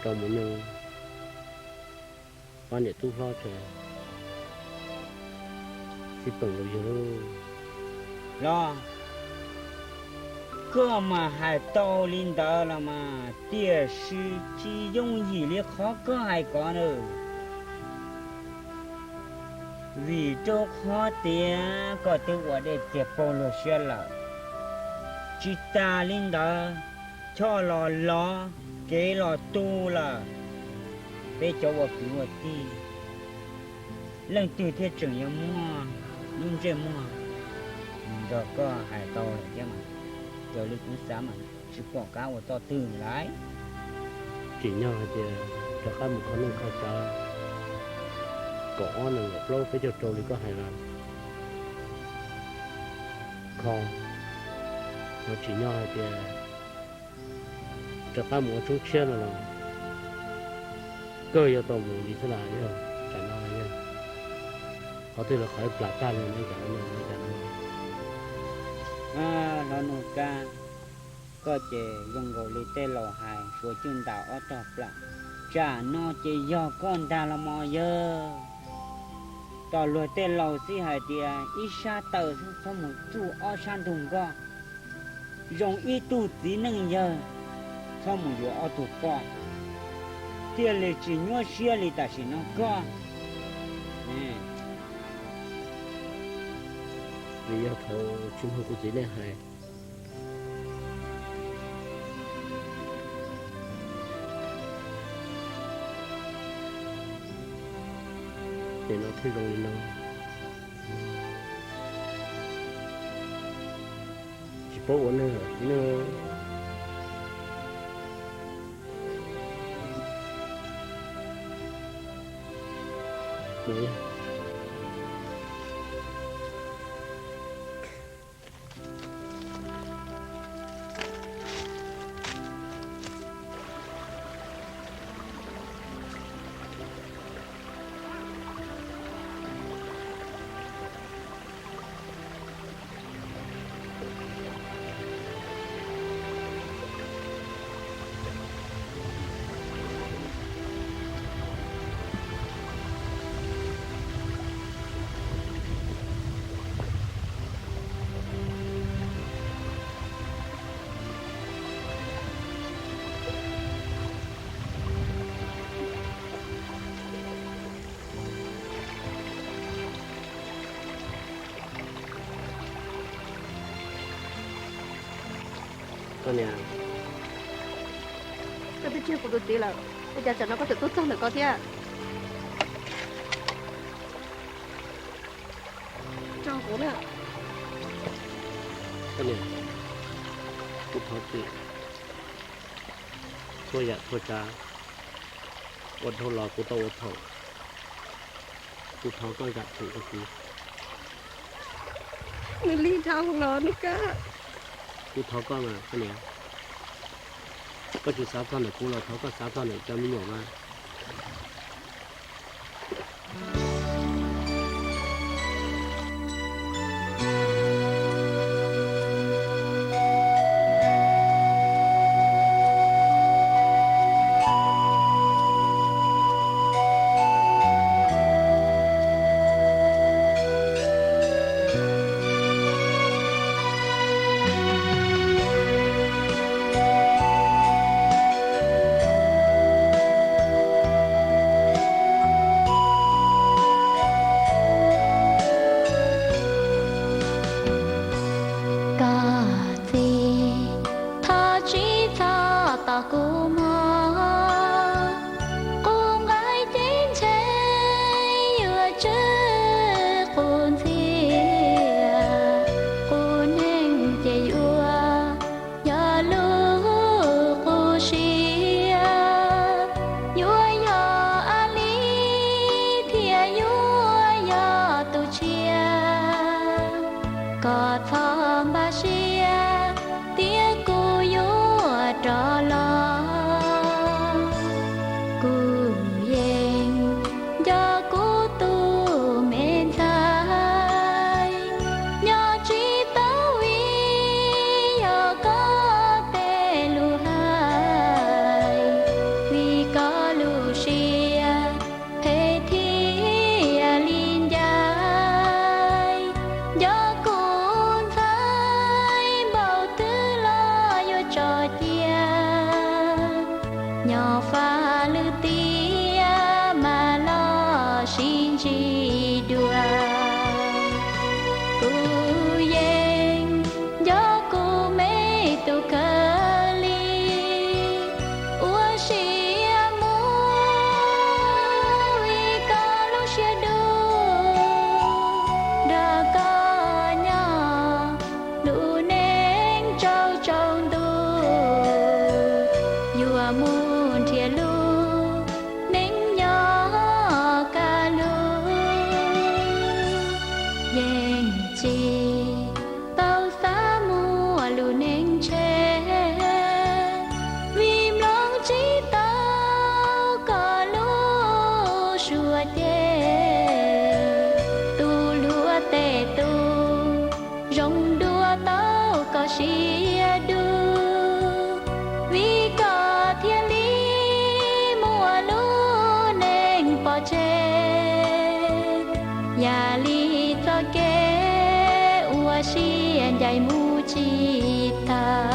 rau mus nyuj pab niam tub hlob tso, txij peem los yog. Los, koj mas hais tau li ntawd los mas, tiam sis tsis yooj yim li qhov koj hais ko na. Vim rau qhov tias koj twb ua dej txiag paug luag siab lawm, tsis tas li ntawd, choj los lov, kev los tu lawm. Peb cov ua kwv ua tij, leej twg thiaj tseem yuav muaj lub ntsej muag nrog koj hais tau lawm thiab mas, raws li kuv xav mas tsis pom qab ua txoj twg lawm. Tsim nyog hais tias rov qab mus kho neej kho tsav, kaum ob nees nkaum plaub peb caug rau li koj hais lawm, kho, ho tsim nyog hais tias rov qab mus ua tshoob tshiab no los kawg yuav tau mus li thiab las yog, tsam no yog qhov twg los qhov plam tag li no, tsam no, tsam no. Hlob Nuj Kab, koj ces zoo nkaus li tej laus hais, suav cwj ntas ob tog plaws. Tsam no ces yog koj ntag los mas yawg. Tos luag tej laus xij hais tias ib sab taw xwb txhob mus tsuj ob sab ntug nkoj. Zoo ib tug txiv neej yawg txhob mus yuav ob tug poj, thiaj li tsis nyuaj siab li tam sim no koj. Vim yog thaum tsis mloog kuv txiv neej hais, ces no thiaj zoo li no. Tsis paub ua neeg, txiv neej. Koj niam, koj twb tsis yog kuv tus txiv lawm, ua cas tsam no koj tseem tuaj txog ntawm ko thiab? Tso kuv na. Koj niam, kuv thov txim txhua yam txhua tsav, ua dhau los kuv tau ua txhaum. Kuv thov koj zam txim rau kuv. Nws lig dhau los nws kab. Kuv thov koj mas koj niam, koj tsis xav txog ntawm kuv los thov koj xav txog ntawm cov me nyuam mas. Koj txiv, thov tsis txhob tos kuv mog, qub nqaij ceeb tsheej yuav tswj qub ntxiag, qub neeg ces yuav yog lub qub siab, yuav yog a li thiaj yuav yog tus tshiab. Koj txhob npaj siab, tiam kuv yuav rov los. Kuv yeej nco kuv tus me ntxhais, nyob tsis tau vim yog koj tej lus hais, vim koj lub siab phem thiaj li ncaj. Nco kuv ntxhais npaum twg los yuav tso cia, nyob faj lwm tiam mas los sib ntsib dua. Kuv yeej nco kuv me tus kawg li, ua siab muag vim koj lub siab dub, nrog koj nyob lub neej tsaus tsaus ntuj, yuav mus nrhiav lub neej nyob kaj lug. Yeej tsis tau xav muaj lub neej tshev, vim mloog tsis tau koj lub suab ceg. Tus hluas tej tus zoo dua tau koj siab dub, vim koj thiaj li muaj lub neej pov tseg. Yam li txoj kev uas siab ncaim mus tsis tag.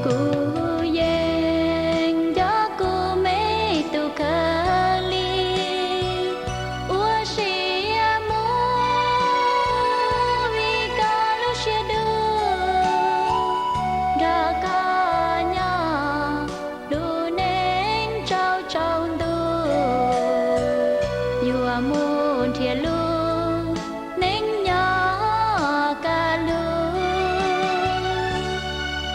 Kuv yeej nco kuv me tub kawg li, ua siab muag vim koj lub siab dub, nrog koj nyob lub neej tsaus tsaus ntuj, yuav mus nrhiav lub neej nyob kaj lug.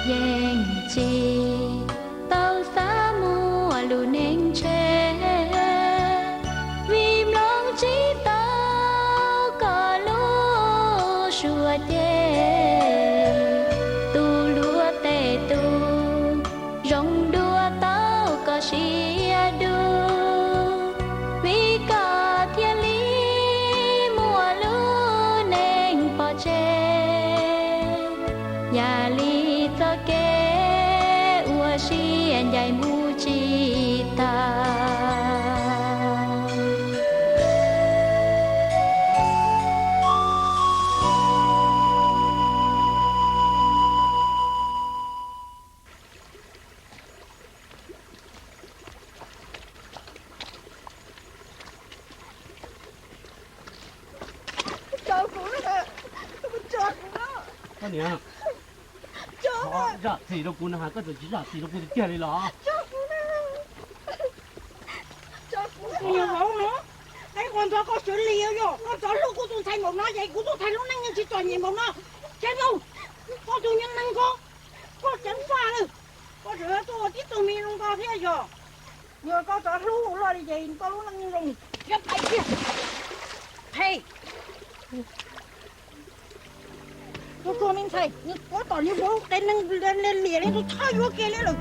Yeej tsis tau xav muaj lub neej tseg, vim mloog tsis tau koj lub suab ceg. Tus hluas tej tub zoo dua tau koj siab dub, vim koj thiaj li muaj lub neej pov tseg. Yam li txoj kev ua siab ncaim mus tsis tag. Tso kuv na, tso kuv na. Koj niam, tso, zam txim rau kuv na, koj tseem tsis zam txim rau kuv tiag tiag li los? Tso kuv na. Tso kuv. Niam vauv no, es ua ntxov koj sawv li yog koj txoj hlub kuv tus ntxhais npaum no ces kuv tus ntxhais lub neej yeej tsis txom nyem npaum no. Tsav Npauj, koj tus nyuag neeg ko, koj ceev faj lawm, koj tseem tuaj ua tib tug me zoo ko thiab yog. Yog koj txoj hlub loj li ces koj lub neej zoo. Yog pais kiag. Hei, tus txuag me ntxhais, nws ua tom niag vauv qe neeg liam li tus txhob yuav kiag li lawm.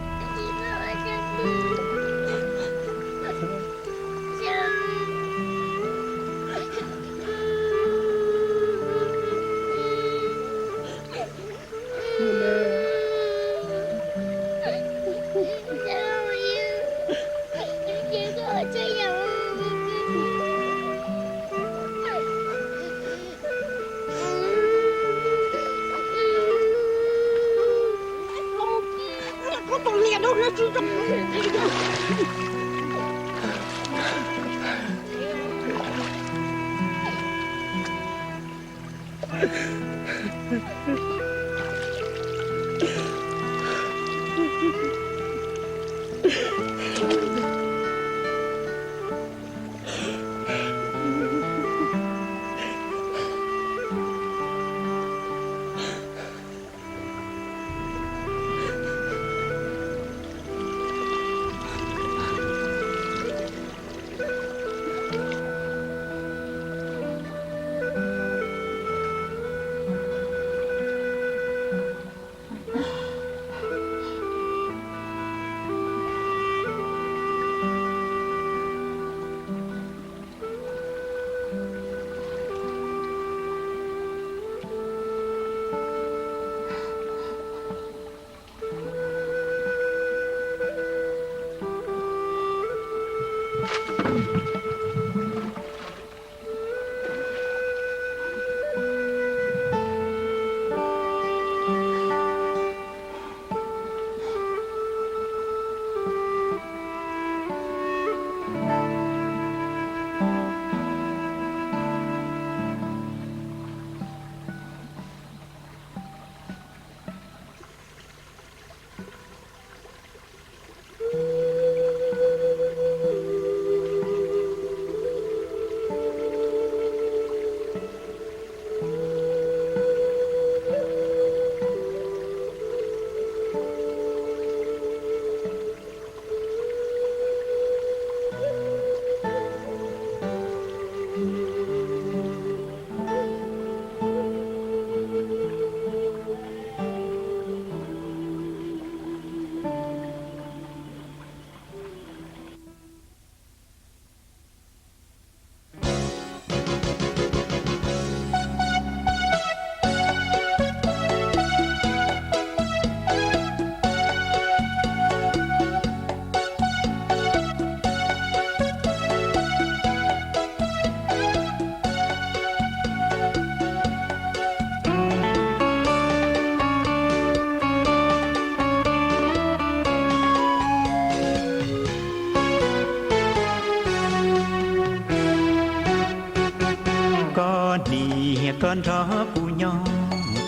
Nrog kuv nyob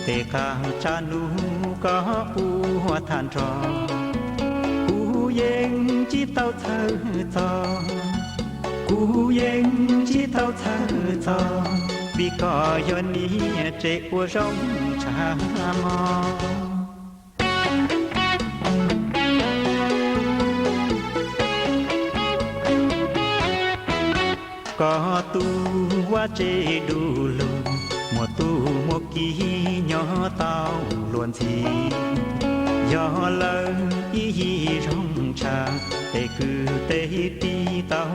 tes qab tshav ntuj koj ua tham nrog, kuv yeej tsis tau txhawj txog, kuv yeej tsis tau txhawj txog, vim koj yog niam tsev uas zoo tshaj mog. Koj tus vaj tsev du lug, muaj tub muaj ki nyob tau luag ntxhi. Yog lawv ib yig zoo tshaj, tes kwv tes tij tau